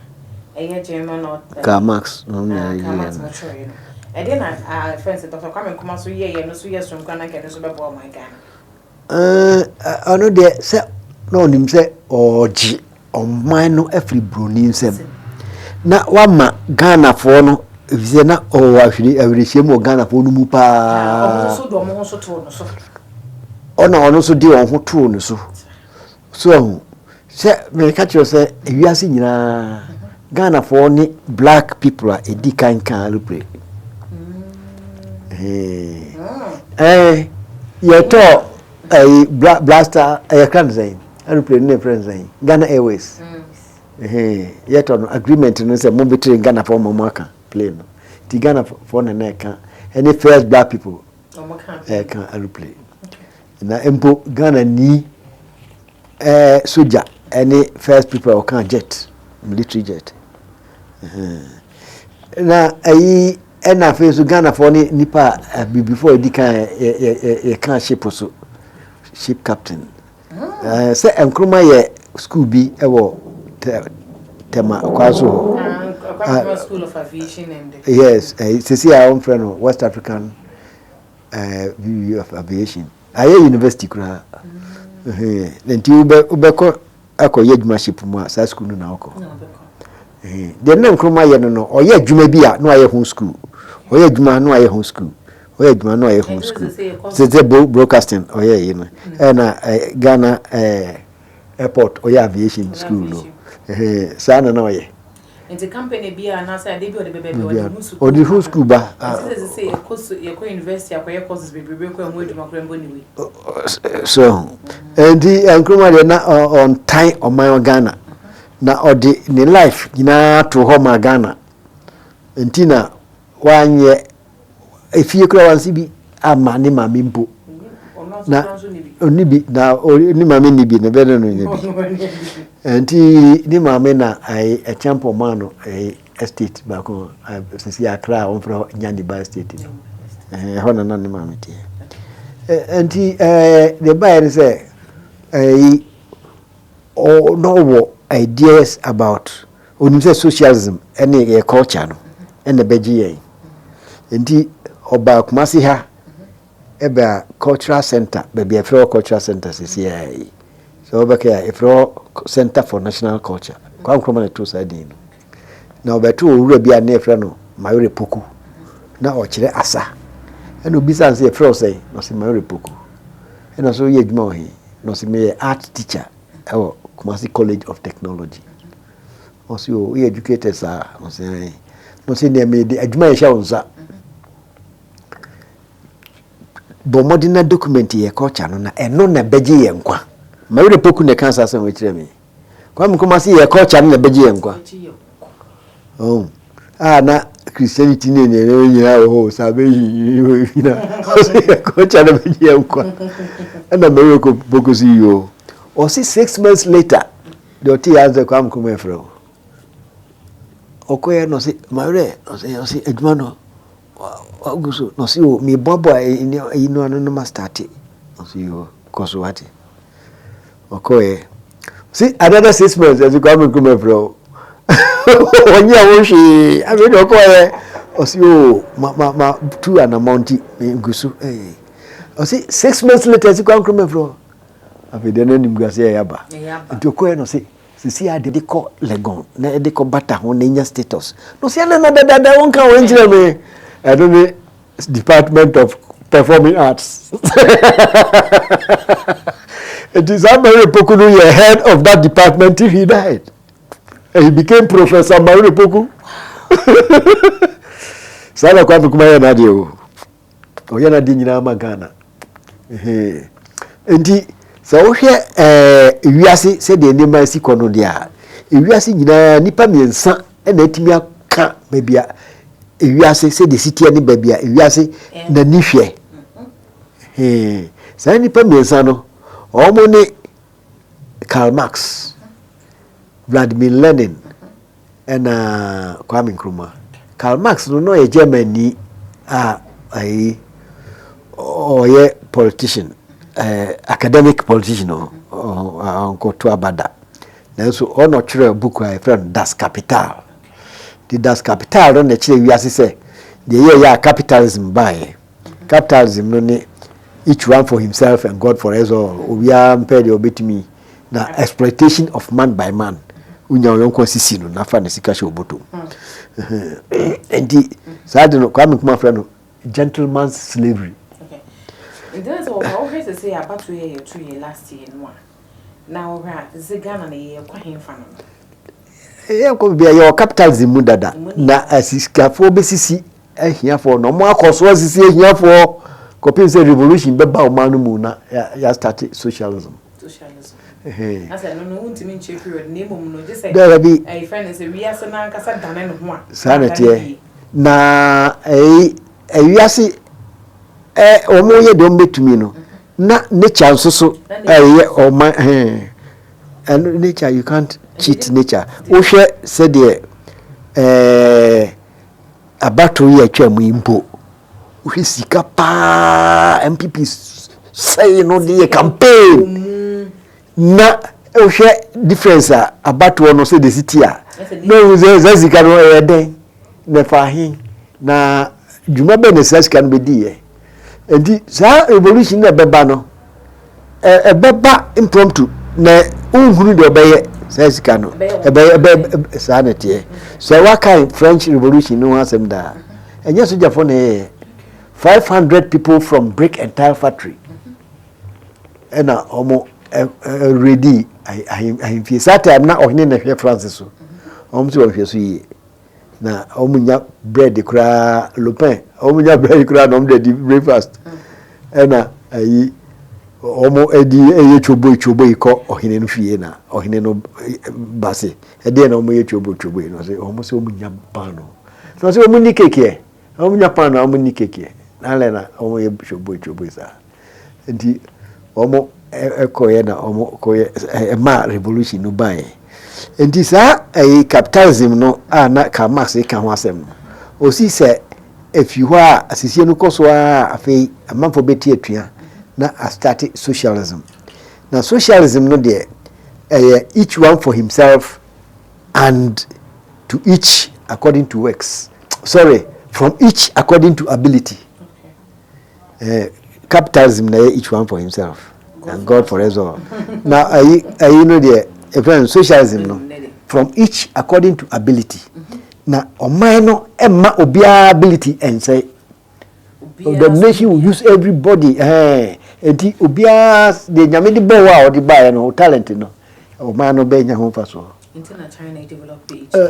ɛyɛ German or Karl Marx. No na Karl Marx mo kyerɛɛ no, ɛdeɛ na ɛfrɛ sɛ Dr Kwame Nkrumah so yɛyɛ no so yɛ soronko na nkɛ no so bɛboa ɔman Ghana? Ɔno deɛ, sɛ na ɔnim sɛ ɔregye ɔman no afiri buroni nsam na wama Ghanafoɔ no, efisɛ na ɔwɔ ahwere awerɛhyia mu wɔ Ghanafoɔ no mu paa. Ɔna ɔno nso de wɔn ho too no so so ɛho sɛ mɛka kyerɛ sɛ ewiase nyinaa Ghanafoɔ ne black people a edi kan kan aeroplane. Yɛtɔ ɛyi Blaster, ɛyɛ kran sɛn aeroplane ne frɛ sɛn, Ghana Airways. Yɛtɔ no, agreement no sɛ mo bɛtire Ghanafoɔ ma mo aka plane no. Nti Ghanafoɔ na na ɛka ɛne first black people ɛka aeroplane, na mpo Ghana ni soja ɛne first people a ɔka jet, military jet. Na ɛyi ɛna afei nso Ghanafoɔ ne nipa a abibifoɔ a ɛdi kan yɛka ship so, ship captain. Sɛ Nkrumah yɛ school bi ɛwɔ Tema kwan so hɔ. Ah, School of Aviation and Yes, sisi a wɔmfrɛ no West African View of Aviation, ayɛ university koraa. Nti wobɛkɔ akɔyɛ adwuma ship mu a, saa school no na wokɔ. Deɛ na Nkrumah yɛ no, ɔyɛ adwuma bi a na wayɛ ho school, ɔyɛ adwuma na wayɛ ho school, ɔyɛ adwuma na wayɛ ho school. Sɛ broadcasting ɔyɛ yi no, ɛna Ghana airport ɔyɛ aviation school no, saa na ɔyɛ. Nti company bi a anaasɛ ade bi a ɔde bɛbɛ bi, ɔde ho sukuu. Ɔde ho school ba. Nti sɛ yɛkɔ so, yɛkɔ university akɔyɛ courses bebrebe kɔ ɛho adwuma koraa mbɔ ne wei. So nti Nkrumah deɛ na ɔntan ɔman Ghana na ɔde ne life nyinaa to hɔ ma Ghana. Nti na wanyɛ efie koraa wansi bi. ama ne maame mpo. Na ɔnni bi, na ne maame nni bi, na ɛbɛyɛ dɛ na ɔnya bi. Nti ne maame na ɛyi Acheampong maa no ɛyi estate baako sisi Accra a wɔmfrɛ hɔ Nyaniba estate no. Ɛhɔ na na ne maame teɛ. Nti ɛɛ deɛ ɛbaeɛ ne sɛ ɛyi na ɔwɔ ideas about onim sɛ socialism ɛne yɛ culture no ɛna ɛbɛgye yɛn. Nti ɔbaa Kumasi ha ɛbaa cultural center baabi a yɛfrɛ hɔ cultural center sisi yi. Sɛ wobɛka a yɛfrɛ hɔ Center for National Culture. Kwame Nkrumah na ɛtoo saa din no. Na ɔbɛtoo owura bi a ne yɛfrɛ no Mayore Poku. Na ɔkyerɛ asa. Ɛna obisaa no sɛ yɛfrɛ wo sɛn? Na ɔse Mayore Poku. Ɛna ɔse woyɛ adwuma wɔ he? Na ɔse meyɛ art teacher ɛwɔ Kumasi College of Technology. Ɔse o woyɛ educated saa? Na ɔse ae. Na ɔse nea mede adwuma yɛ hyɛ wo nsa. Bɔ mmɔden na document yɛ culture no na ɛno na ɛbɛgye yɛn nkwa. Mayore Poku na ɛka saa asɛm wei kyerɛ me. Kwame Nkrumah se yɛ culture no na ɛbɛgye yɛn nkwa. Oh. A na Christianity ne nneɛma nyinaa wɔ hɔ salvation nyinaa. Ɔse yɛ culture na ɛbɛgye yɛn nkwa. Ɛna Mayore Poku si yi o. Ɔse 6 months later deɛ ɔte yɛ ansɛ Kwame Nkrumah ɛfrɛ o. Ɔkɔyɛ no ɔse Mayore ɔse adwuma no wagu so na ɔse o meboaboa ɛyi no ano no ma start. Ɔse yo kɔ so wate. Ɔkɔɛ see another 6 months ɛsɛ Kwame Nkrumah frɛ o ɔnyɛ ho hwee. Afei de ɔkɔɛ ɔse o ma ma ma tu anamɔ nti ngu so ɛɛ ɔse 6 months later ɛsɛ Kwame Nkrumah frɛ o. Afei deɛ n'anim gu ase ɛyɛ aba nti ɔkɔɛ no ɔse sisi a de kɔ Legon na ɛde kɔ bata ho na enya status na ɔse ɛna na dadaada wɔn ka wɔn nkyerɛ me. Ɛno ne Department of Performing Arts. Nti saa Mayore Poku no yɛ head of that department till he died and he became Professor Mayore Poku. Saa na Kwame Nkrumah yɛ n'adeɛ o. Ɔyɛ n'adeɛ nyinaa ma Ghana. Nti sɛ wohwɛ ɛɛ ewiase sɛdeɛ nneɛma asi kɔ no deɛ a, ewiase nyinaa nipa mmiɛnsa ɛna atumi aka baabi a ewiase sɛdeɛ si teɛ ne baabi a ewiase n'ani hwɛ. Saa nipa mmiɛnsa no, wɔn ne Karl Marx, Vladimir Lenin ɛna Kwame Nkrumah. Karl Marx no na ɔyɛ Germany a ayi ɔyɛ politician, academic politician o, ɔnkɔto aba da. Nanso ɔna ɔtwerɛ book a yɛfrɛ no Das Kapital. The Das Kapital no na ɛkyerɛ wiase sɛ deɛ yɛyɛ a capitalism baeɛ. Capitalism no ne each one for himself and God for us all. Obiara mpɛ deɛ ɔbɛtumi na exploitation of man by man. Wonya ɔyɔnko asisi no na fa ne sika hyɛ obotom. Nti saa de no Kwame Nkrumah frɛ no gentleman's slavery. Nti na sɛ wɔka wohwɛ sɛ sɛ abato yɛ yɛto yɛ last year no a, na wohwɛ a sɛ Ghana no yɛyɛ kɔ hemfa no? Yɛnkɔ baabi a yɛwɔ capitalism mu dada na asikafoɔ bɛsisi ahiafoɔ na ɔmo akɔ so asisi ahiafoɔ kɔpem sɛ revolution bɛba ɔman no mu na yɛastart socialism. Socialism. Na sɛ no no wontumi nkyerɛ period na mmom no gye sɛ Dabi. ɛyɛ fɛn no sɛ wiase no ankasa dane ne ho a. Saa na teɛ na ɛyi ɛwiase ɛ wɔn yɛ deɛ wɔn bɛtumi no na nature nso so ɛyɛ ɔman ɛhɛn ɛno nature, you can't cheat nature. Wohwɛ sɛdeɛ abato yi atwa mu yi mpo, wohwɛ sika paa NPP sɛe no de yɛ campaign na wohwɛ difference a abatoɔ no sɛdeɛ si ti a na ohu sɛ saa sika no ɛyɛ dɛn na ɛfa ahe na dwuma bɛn na saa sika no bɛdiiɛ. Nti saa revolution na ɛbɛba no ɛbɛba impromptu na nhunu deɛ ɔbɛyɛ saa sika no ɛbɛyɛ ɛbɛ saa na teɛ. Sɛ wakan French Revolution no ho asɛm daa, ɛnyɛ sogyafoɔ na ɛyɛ 500 people from brick and tile factory ɛna wɔn ɛredi ahemfie. Saa time na ɔhene na ɛhwɛ France so, wɔn nso wɔhwɛ so yie na wɔn nya bread koraa, le pain, wɔn nya bread koraa na wɔn de di breakfast. Ɛna ayi wɔn ɛdi ɛyɛ twoboyi twoboyi kɔ ɔhene no fie na ɔhene no ba se ɛdeɛ na wɔn yɛ twoboyi twoboyi na ɔsɛ wɔn sɛ wɔn nya paano na ɔsɛ wɔn ni cake yɛ wɔn nya paano na wɔn ni cake yɛ. Na na wɔn yɛ showboy showboy saa. Nti wɔn kɔyɛ na wɔn kɔyɛ ɛmaa revolution no baeɛ. Nti saa ɛyi capitalism no a na Karl Marx ka ho asɛm no, osi sɛ efi hɔ a asisie no kɔ so a, afei amanfoɔ bɛti atua na astart socialism. Na socialism no deɛ, ɛyɛ each one for himself and to each according to works, sorry, from each according to ability. Capitalism na yɛ each one for himself and God for us all. Na ayi no deɛ, efɛn socialism no, from each according to ability. Na ɔman no ɛma obiara ability ɛnsɛ. The nation will use everybody. Eti obiara deɛ Nyame de bɔ wɔ a ɔde baeɛ no, talent no, ɔman no bɛnya ho fa so.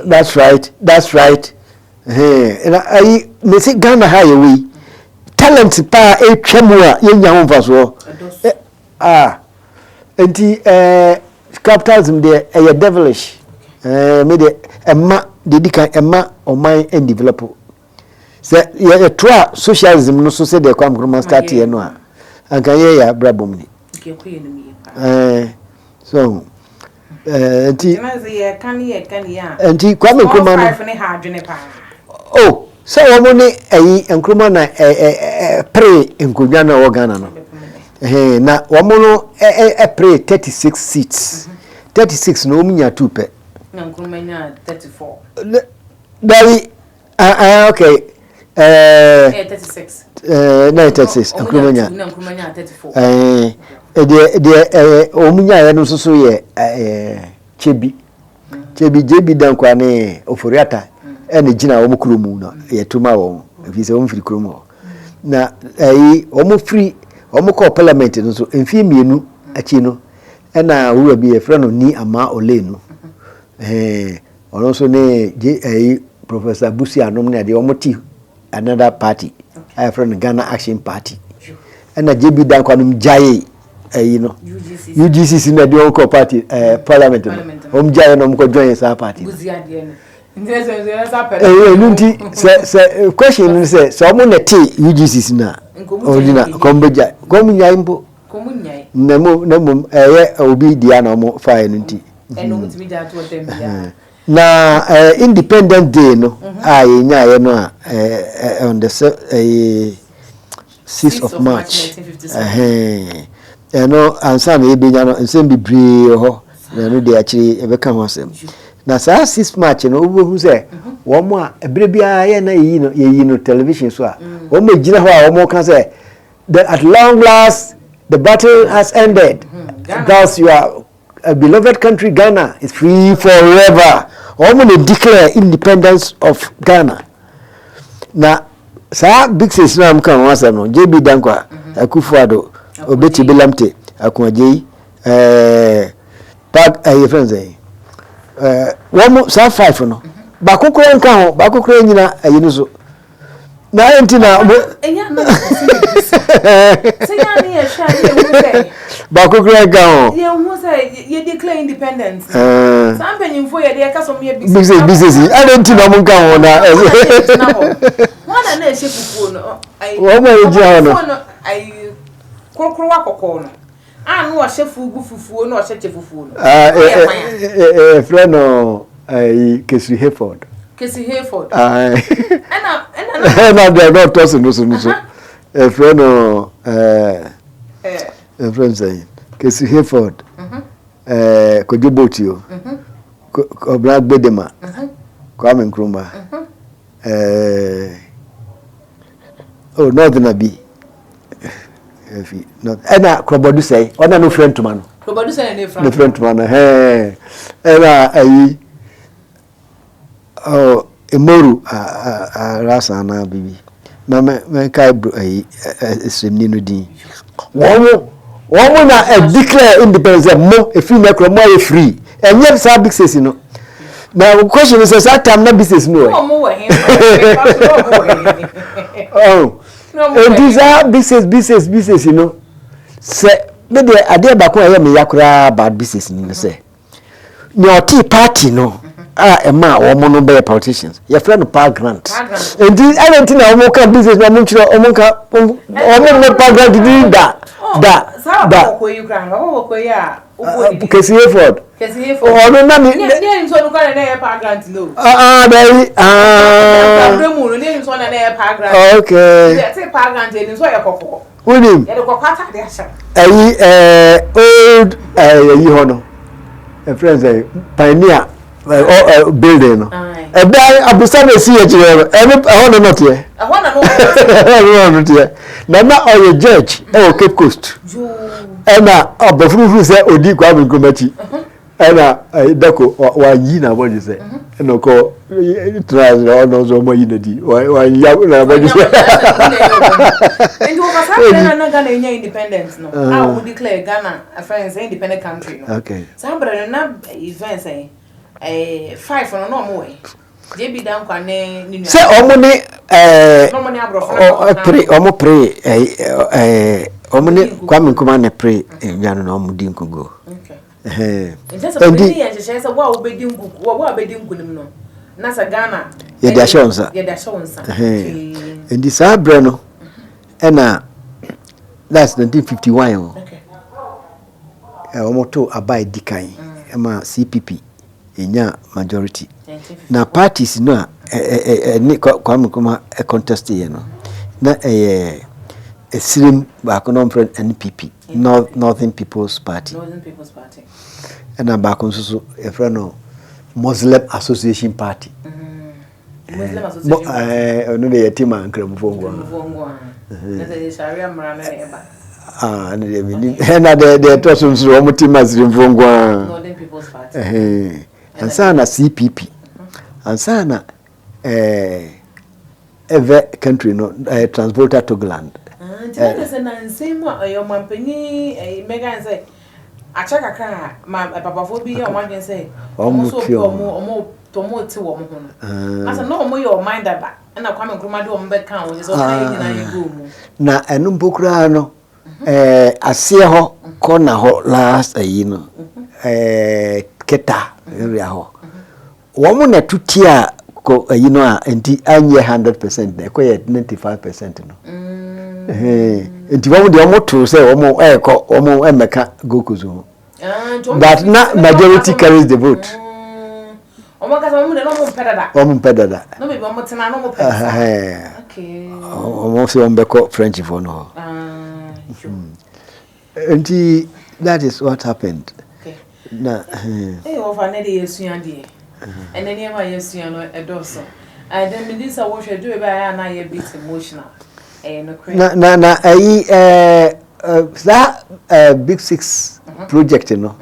That's right, that's right. Na ayi mesi Ghana ha yɛ wei, talent paa etwa mu a yɛnya ho mfasoɔ. Ah, nti capitalism deɛ, ɛyɛ devilish. Me deɛ, ɛma deɛ di kan ɛma ɔman ɛndevelop. Sɛ yɛtoa socialism no so sɛdeɛ Kwame Nkrumah start yɛ no a, anka yɛ abrabɔ mu ni. So nti Kwame Nkrumah no, oh, sɛ wɔn ne ɛyi Nkrumah na ɛ ɛ pere nkonnwa no a ɛwɔ Ghana no, na wɔn no ɛ ɛ pere 36 seats. 36 na wɔn nya two pɛ. Na Nkrumah nya 34. Dabi, ah ah, okay. 36. Na 36 Nkrumah nya. Na Nkrumah nya 34. Deɛ wɔn nyaeɛ no nso so yɛ Kyebi Kyebi JB Dankwa ne Oforiata ɛna gyina wɔn kurom no, yɛto ma wɔn efi sɛ wɔn firi kurom hɔ. Na ɛyi wɔn firi wɔn kɔɔ parliament no nso, mfie 2 akyi no, ɛna owura bi yɛfrɛ no Nii Amaa Ollennu, ɔno nso ne gye ɛyi Professor Busia nom ne adeɛ, wɔn ti another party a yɛfrɛ no Ghana Action Party. Ɛna JB Dankwa nom gyae ɛyi no, UGCC na ɛde wɔn kɔ party parliament no, wɔn gyae na wɔn kɔ join saa party no. Ɛnu nti sɛ question no sɛ wɔn na te UGCC na ɔgyina kɔn bɛ gya kɔn nyae mpo na mo ɛyɛ obi deɛ na wɔn fa yɛ no nti. Na Independent Day no a yɛnyaeɛ no a on the 6 of March, ɛno ansa na yɛbɛnya no, nsɛm bebree wɔ hɔ, na ɛno deɛ, akyire yɛbɛka ho asɛm. Na saa 6 March no, wobɛhu sɛ wɔn a ɛberɛ biara yɛ na yɛyi no, yɛyi no television so a, wɔn a gyina hɔ a wɔn ka sɛ "The at long last the battle has ended, thus your beloved country Ghana is free forever," wɔn na declare independence of Ghana. Na saa big six na ka ho asɛm no, JB Dankwa Akufo-Addo, Obetsebi Lamptey, Ako Adjei, park ɛyɛ fɛn sɛn, wɔn saa five no, baako kura nka ho, baako kura nyina ɛyi no so na ayɛ nti na mo Ɛnyɛ na sɛ yɛn ne yɛhwɛ a, yɛhu sɛ baako kura nka ho. Yɛhu sɛ yɛ declare independence, saa mpanyinfoɔ yɛde yɛka sɛ ɔmo yɛ big six, big six, ɛna nti na ɔmo nka ho na wɔn na ɛhyɛ fufuo no ayi. Wɔn a wɔgyina hɔ no. Fufuo no ayi korokorowa kɔkɔɔ no a na ɔhyɛ fugu fufuo na ɔhyɛ kyɛ fufuo no. Ah, Ɔyɛ kwan a ɛfrɛ no ɛyi Kesri Hayford. Kesri Hayford. Ah, ɛna na ɛna deɛ na ɔtɔ so no so ɛfrɛ no ɛfrɛ no sɛn, Kesri Hayford, Kojo Botsio, Kwabena Gbedema, Kwame Nkrumah, oh, northern bi efi north, ɛna Krobo Edusei, ɔna no fira ntoma no. Krobo Edusei na ne fira. Ne fira ntoma no hɛn, ɛna ayi, oh, Imoru Alhassan na bibi na mɛ mɛnkae bro ayi esremni no din. Wɔn mo na ɛ declare independence sɛ mo efiri na kura mo ayɛ free. Ɛnyɛ saa big six no. Na question is sɛ saa time na big six no wɔ Ɔmo wɔ he? Ɔmo wɔ he? Oh, Na ɔmo wɔ nti he? Saa big six, big six, big six no, sɛ me deɛ, adeɛ baako a ɛyɛ me ya koraa about big six no sɛ nea ɔte party no. a ɛma wɔn no bɛyɛ politicians yɛfrɛ no Paa Grant. Nti ɛna nti na wɔn ka business na wɔn nkyerɛ wɔn nka wɔn mmɛ Paa Grant din da da da. Kesi Hayford. Ɔno na ne. Ne ne nso no kora na ɛyɛ Paa Grant no. Ah bɛyi ah. Abirɛ mu no ne nso na ɛyɛ Paa Grant. Okay. Ɛte Paa Grant ɛni nso yɛ kɔkɔɔ. Wonim. Yɛde kɔkɔɔ ataade ahyɛ. Ɛyi ɛɛ old ɛɛ ɛyi hɔ no ɛfrɛ sɛ pioneer ɛɛ building no ɛdan abusa na esi akyire no ɛno ɛhɔ na nɔteɛ. Ɛhɔ na ɛhɔ na nɔteɛ na na ɔyɛ judge ɛwɔ Cape Coast ɛna ɔbɛfurufuru sɛ odi Kwame Nkrumah akyi. Ɛna dako wayi n'abɔdwe sɛ ɛna ɔkɔ tena ase na ɔno nso ɔmo ayi n'adi wayi n'abɔdwe sɛ. Nti wɔ kasa abirɛ na na Ghana enya independent no a wɔn declare Ghana afɛn sɛ independent country no. Okay. Saa abirɛ no na event sɛ ɛɛ five no na wɔn wɔ yi. JB Danquah ne ne nua. Sɛ wɔn ne ɛɛ pere wɔn pere ɛɛ wɔn ne Kwame Nkrumah na pere nnwa no na wɔn di nkuguo. Okay. Nti yɛ nhyehyɛe sɛ wo a wobɛdi nkuku wo a wobɛdi nkunim no na sɛ Ghana yɛde ahyɛ wo nsa. Yɛde ahyɛ wo nsa. Nti saa berɛ no ɛna that's 1951 o. Wɔn to aba a ɛdi kan ma CPP ɛnya majority. Na parties no a ɛne Kwame Nkrumah contest yɛ no na ɛyɛ Esirem baako na wɔfrɛ no NPP, Northern People's Party. Ɛna baako nso so yɛfrɛ no Muslim Association Party. Muslim Association Party. Ɛno deɛ yɛte ma Nkramofoɔ nko ara. Ah, ɛno deɛ menim. Ɛna deɛ deɛ ɛtɔ so nso wɔn te ma Sirimfoɔ nko ara. Northern People's Party. Ansa na CPP. Ansa na ɛɛ. Ɛvɛ country no ɛyɛ Transvolta Togoland. Ah, nti na kyerɛ sɛ nansa yi mu a ɛyɛ ɔmanpanyin ɛyi mɛka ne sɛ akyɛ kakra a ma papafoɔ bi yɛ wɔn adwene sɛ wɔn nso pɛ wɔn wɔn wɔn te wɔn ho no. Asɛ na wɔn yɛ ɔman dada ɛna Kwame Nkrumah de wɔn bɛka wɔn sɛ ɔka yɛ nyinaa yɛ gu mu. Na ɛno mpo koraa no ɛɛ aseɛ hɔ kɔna hɔ last ɛyi no ɛɛ Keta area hɔ. Wɔn na ɛto tiaa kɔ ayi no a nti anyɛ 100% na ɛkɔ yɛ 95% no. Nti wɔn deɛ wɔn to sɛ wɔn ɛrekɔ wɔn ɛmmɛka Gold Coast ho. But na majority carries the vote. Wɔn kasa wɔn deɛ na wɔn mpɛ dada. Wɔn mpɛ dada. Na baabi wɔn tena na wɔn pɛ sa. Okay. Wɔn sɛ wɔn bɛkɔ French foɔ no hɔ. Nti that is what happened. Okay. Na. Ee wɔfa ne de yɛsua deɛ. Ɛnɛ nneɛma a yɛsua no ɛdɔɔso. Ɛdɛ mi di sɛ wɔhwɛ duro bi a yɛ a na yɛ bit emotional. Ɛyɛ nokorɛ. Na na na ɛyi ɛɛ saa ɛɛ big six project no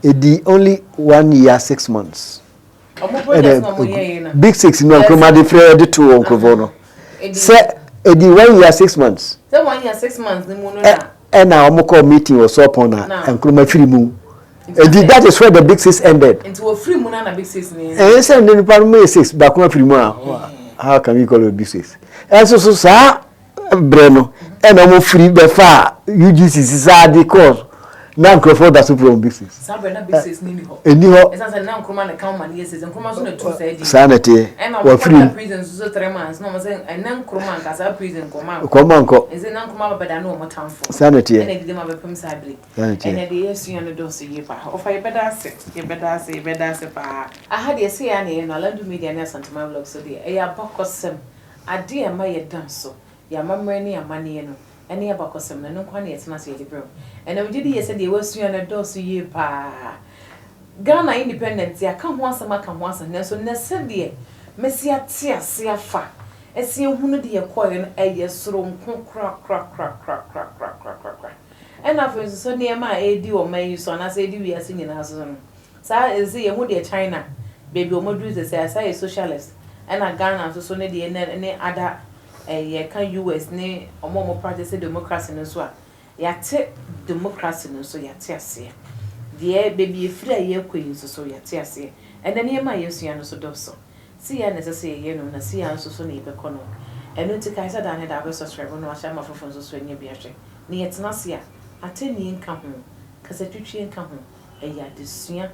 edi only 1 year 6 months. Ɔmo project na ɔmo yɛ yɛ no. Big six no Nkrumah de frɛ de to wɔn nkurɔfoɔ no sɛ edi 1 year 6 months. Sɛ 1 year 6 months ni mu no na. Ɛna wɔn kɔ meeting wɔ Sɔpɔn na Nkrumah firi mu. Edi that is where the big six ended. Nti wɔ firi mu na na big six ni. Ɛyɛ sɛ ne nipa no mu yɛ six baako afiri mu a, how can we call it big six? Ɛnso so saa berɛ no ɛna wɔn firi bɛfa UGC saa de kɔɔ na nkurɔfoɔ da so firi wɔn big six. Saa berɛ na big six ni ni hɔ. Ɛni hɔ. Ɛsan sɛ na Nkrumah na kan ma ne yɛ six, Nkrumah nso na tu saa di. Saa na ɛteɛ. Ɛna wɔn Wɔfiri kɔda mu. prison nso so 3 months na wɔn sɛ ɛnɛ Nkrumah nka saa prison nkɔma nkɔ. Kɔma nkɔ. Ɛsɛ na Nkrumah bɛda ne wɔn tamfo. Saa na ɛteɛ. Ɛna ɛdidi ma bɛpem saa bere. Saa na ɛteɛ. Ɛnɛ deɛ yɛasua no dɔɔso yie paa. Ɔfa yɛbɛda ase, yɛbɛda ase, yɛbɛda ase paa. Aha deɛ sɛ yɛ a na ɛyɛ no Alandu Media ne Asanteman Vlog so deɛ ɛyɛ abakɔsɛm, adeɛ a ɛma yɛda nso, yɛn amammerɛ ne yɛn amanneɛ no ne abakɔsɛm no, ɛno nko ara na yɛtena ase yɛde brɛ wo. Ɛnna megye di yie sɛ deɛ woasua no ɛdɔɔso yie paa. Ghana independent, yɛaka ho asɛm aka ho asɛm, nanso nnɛ sɛdeɛ masi ate ase afa, asi ahunu deɛ ɛkɔeɛ no, ɛyɛ soronko korakorakorakorakorakorakorakora. Ɛnna afei nso so nneɛma a ɛredi ɔman yi so anaasɛ ɛredi wiase nyinaa so no, saa ɛsɛ yɛhu deɛ China, baabi a wɔaduru sɛsɛ, asa yɛ socialist, ɛnna Ghana nso so ne deɛ ne ne ada yɛka US ne wɔn a wɔn practice democracy no nso a, yɛate democracy no nso yɛate aseɛ. Deɛ baabi efiri a yɛrekɔ yi nso so yɛate aseɛ. Ɛnɛ nneɛma a yɛasua no nso dɔɔso. Si yɛ na ɛsɛ sɛ yɛyɛ no na si yɛ nso so na yɛbɛkɔ no. Ɛno nti kae sɛ daa ne daa bɛ subscribe na wahyɛ ama foforɔ nso so anya bi ahwɛ. Na yɛtena ase a, atɛnnie nka ho, kasatwitwie nka ho, ɛyɛ adesua.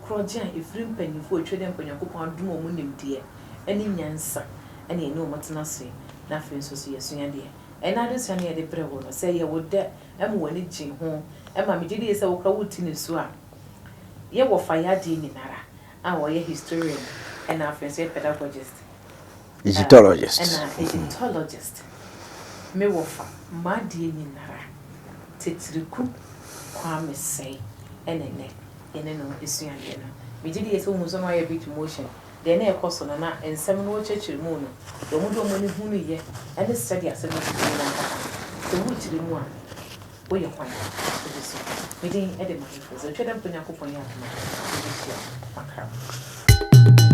Korɔgye a ɛfiri mpanyimfoɔ a ɛtwa dɛ mpo Nyankopɔn adom wɔn nimdeɛ ne nyansa ne yɛne wɔn tena ase na afei nso so yɛsua adeɛ. Ɛnnɛ adesua no yɛde brɛ wo no, sɛ ɛyɛ wo dɛ ma w'ani gye ho ma megye die sɛ wo koraa wote ne su a, yɛ wɔfa yɛ adeɛ nyinara a ɔyɛ historian ɛna afei nso yɛ pedagogist. Egyptologist. Ɛna Egyptologist. Me wɔfa m'adeɛ nyinara, Titiriku Kwame Sɛe ɛna ɛnnɛ yɛne no resua adeɛ no. Megye die sɛ wohu sɛ na wayɛ bit motion. Deɛ na ɛrekɔ so no, na nsɛm no wɔkyerɛkyerɛ mu no, deɛ wɔde wɔn ani hunuiɛ ne sɛdeɛ asɛm no si teɛ no ankasa no, sɛ worekyerɛ mu a, woyɛ hwan? Wogye so. Me din de Maame Fraser. Otwa dɛ mpo Nyankopɔn yɛ adom a, yɛbɛhyia. Makra mo.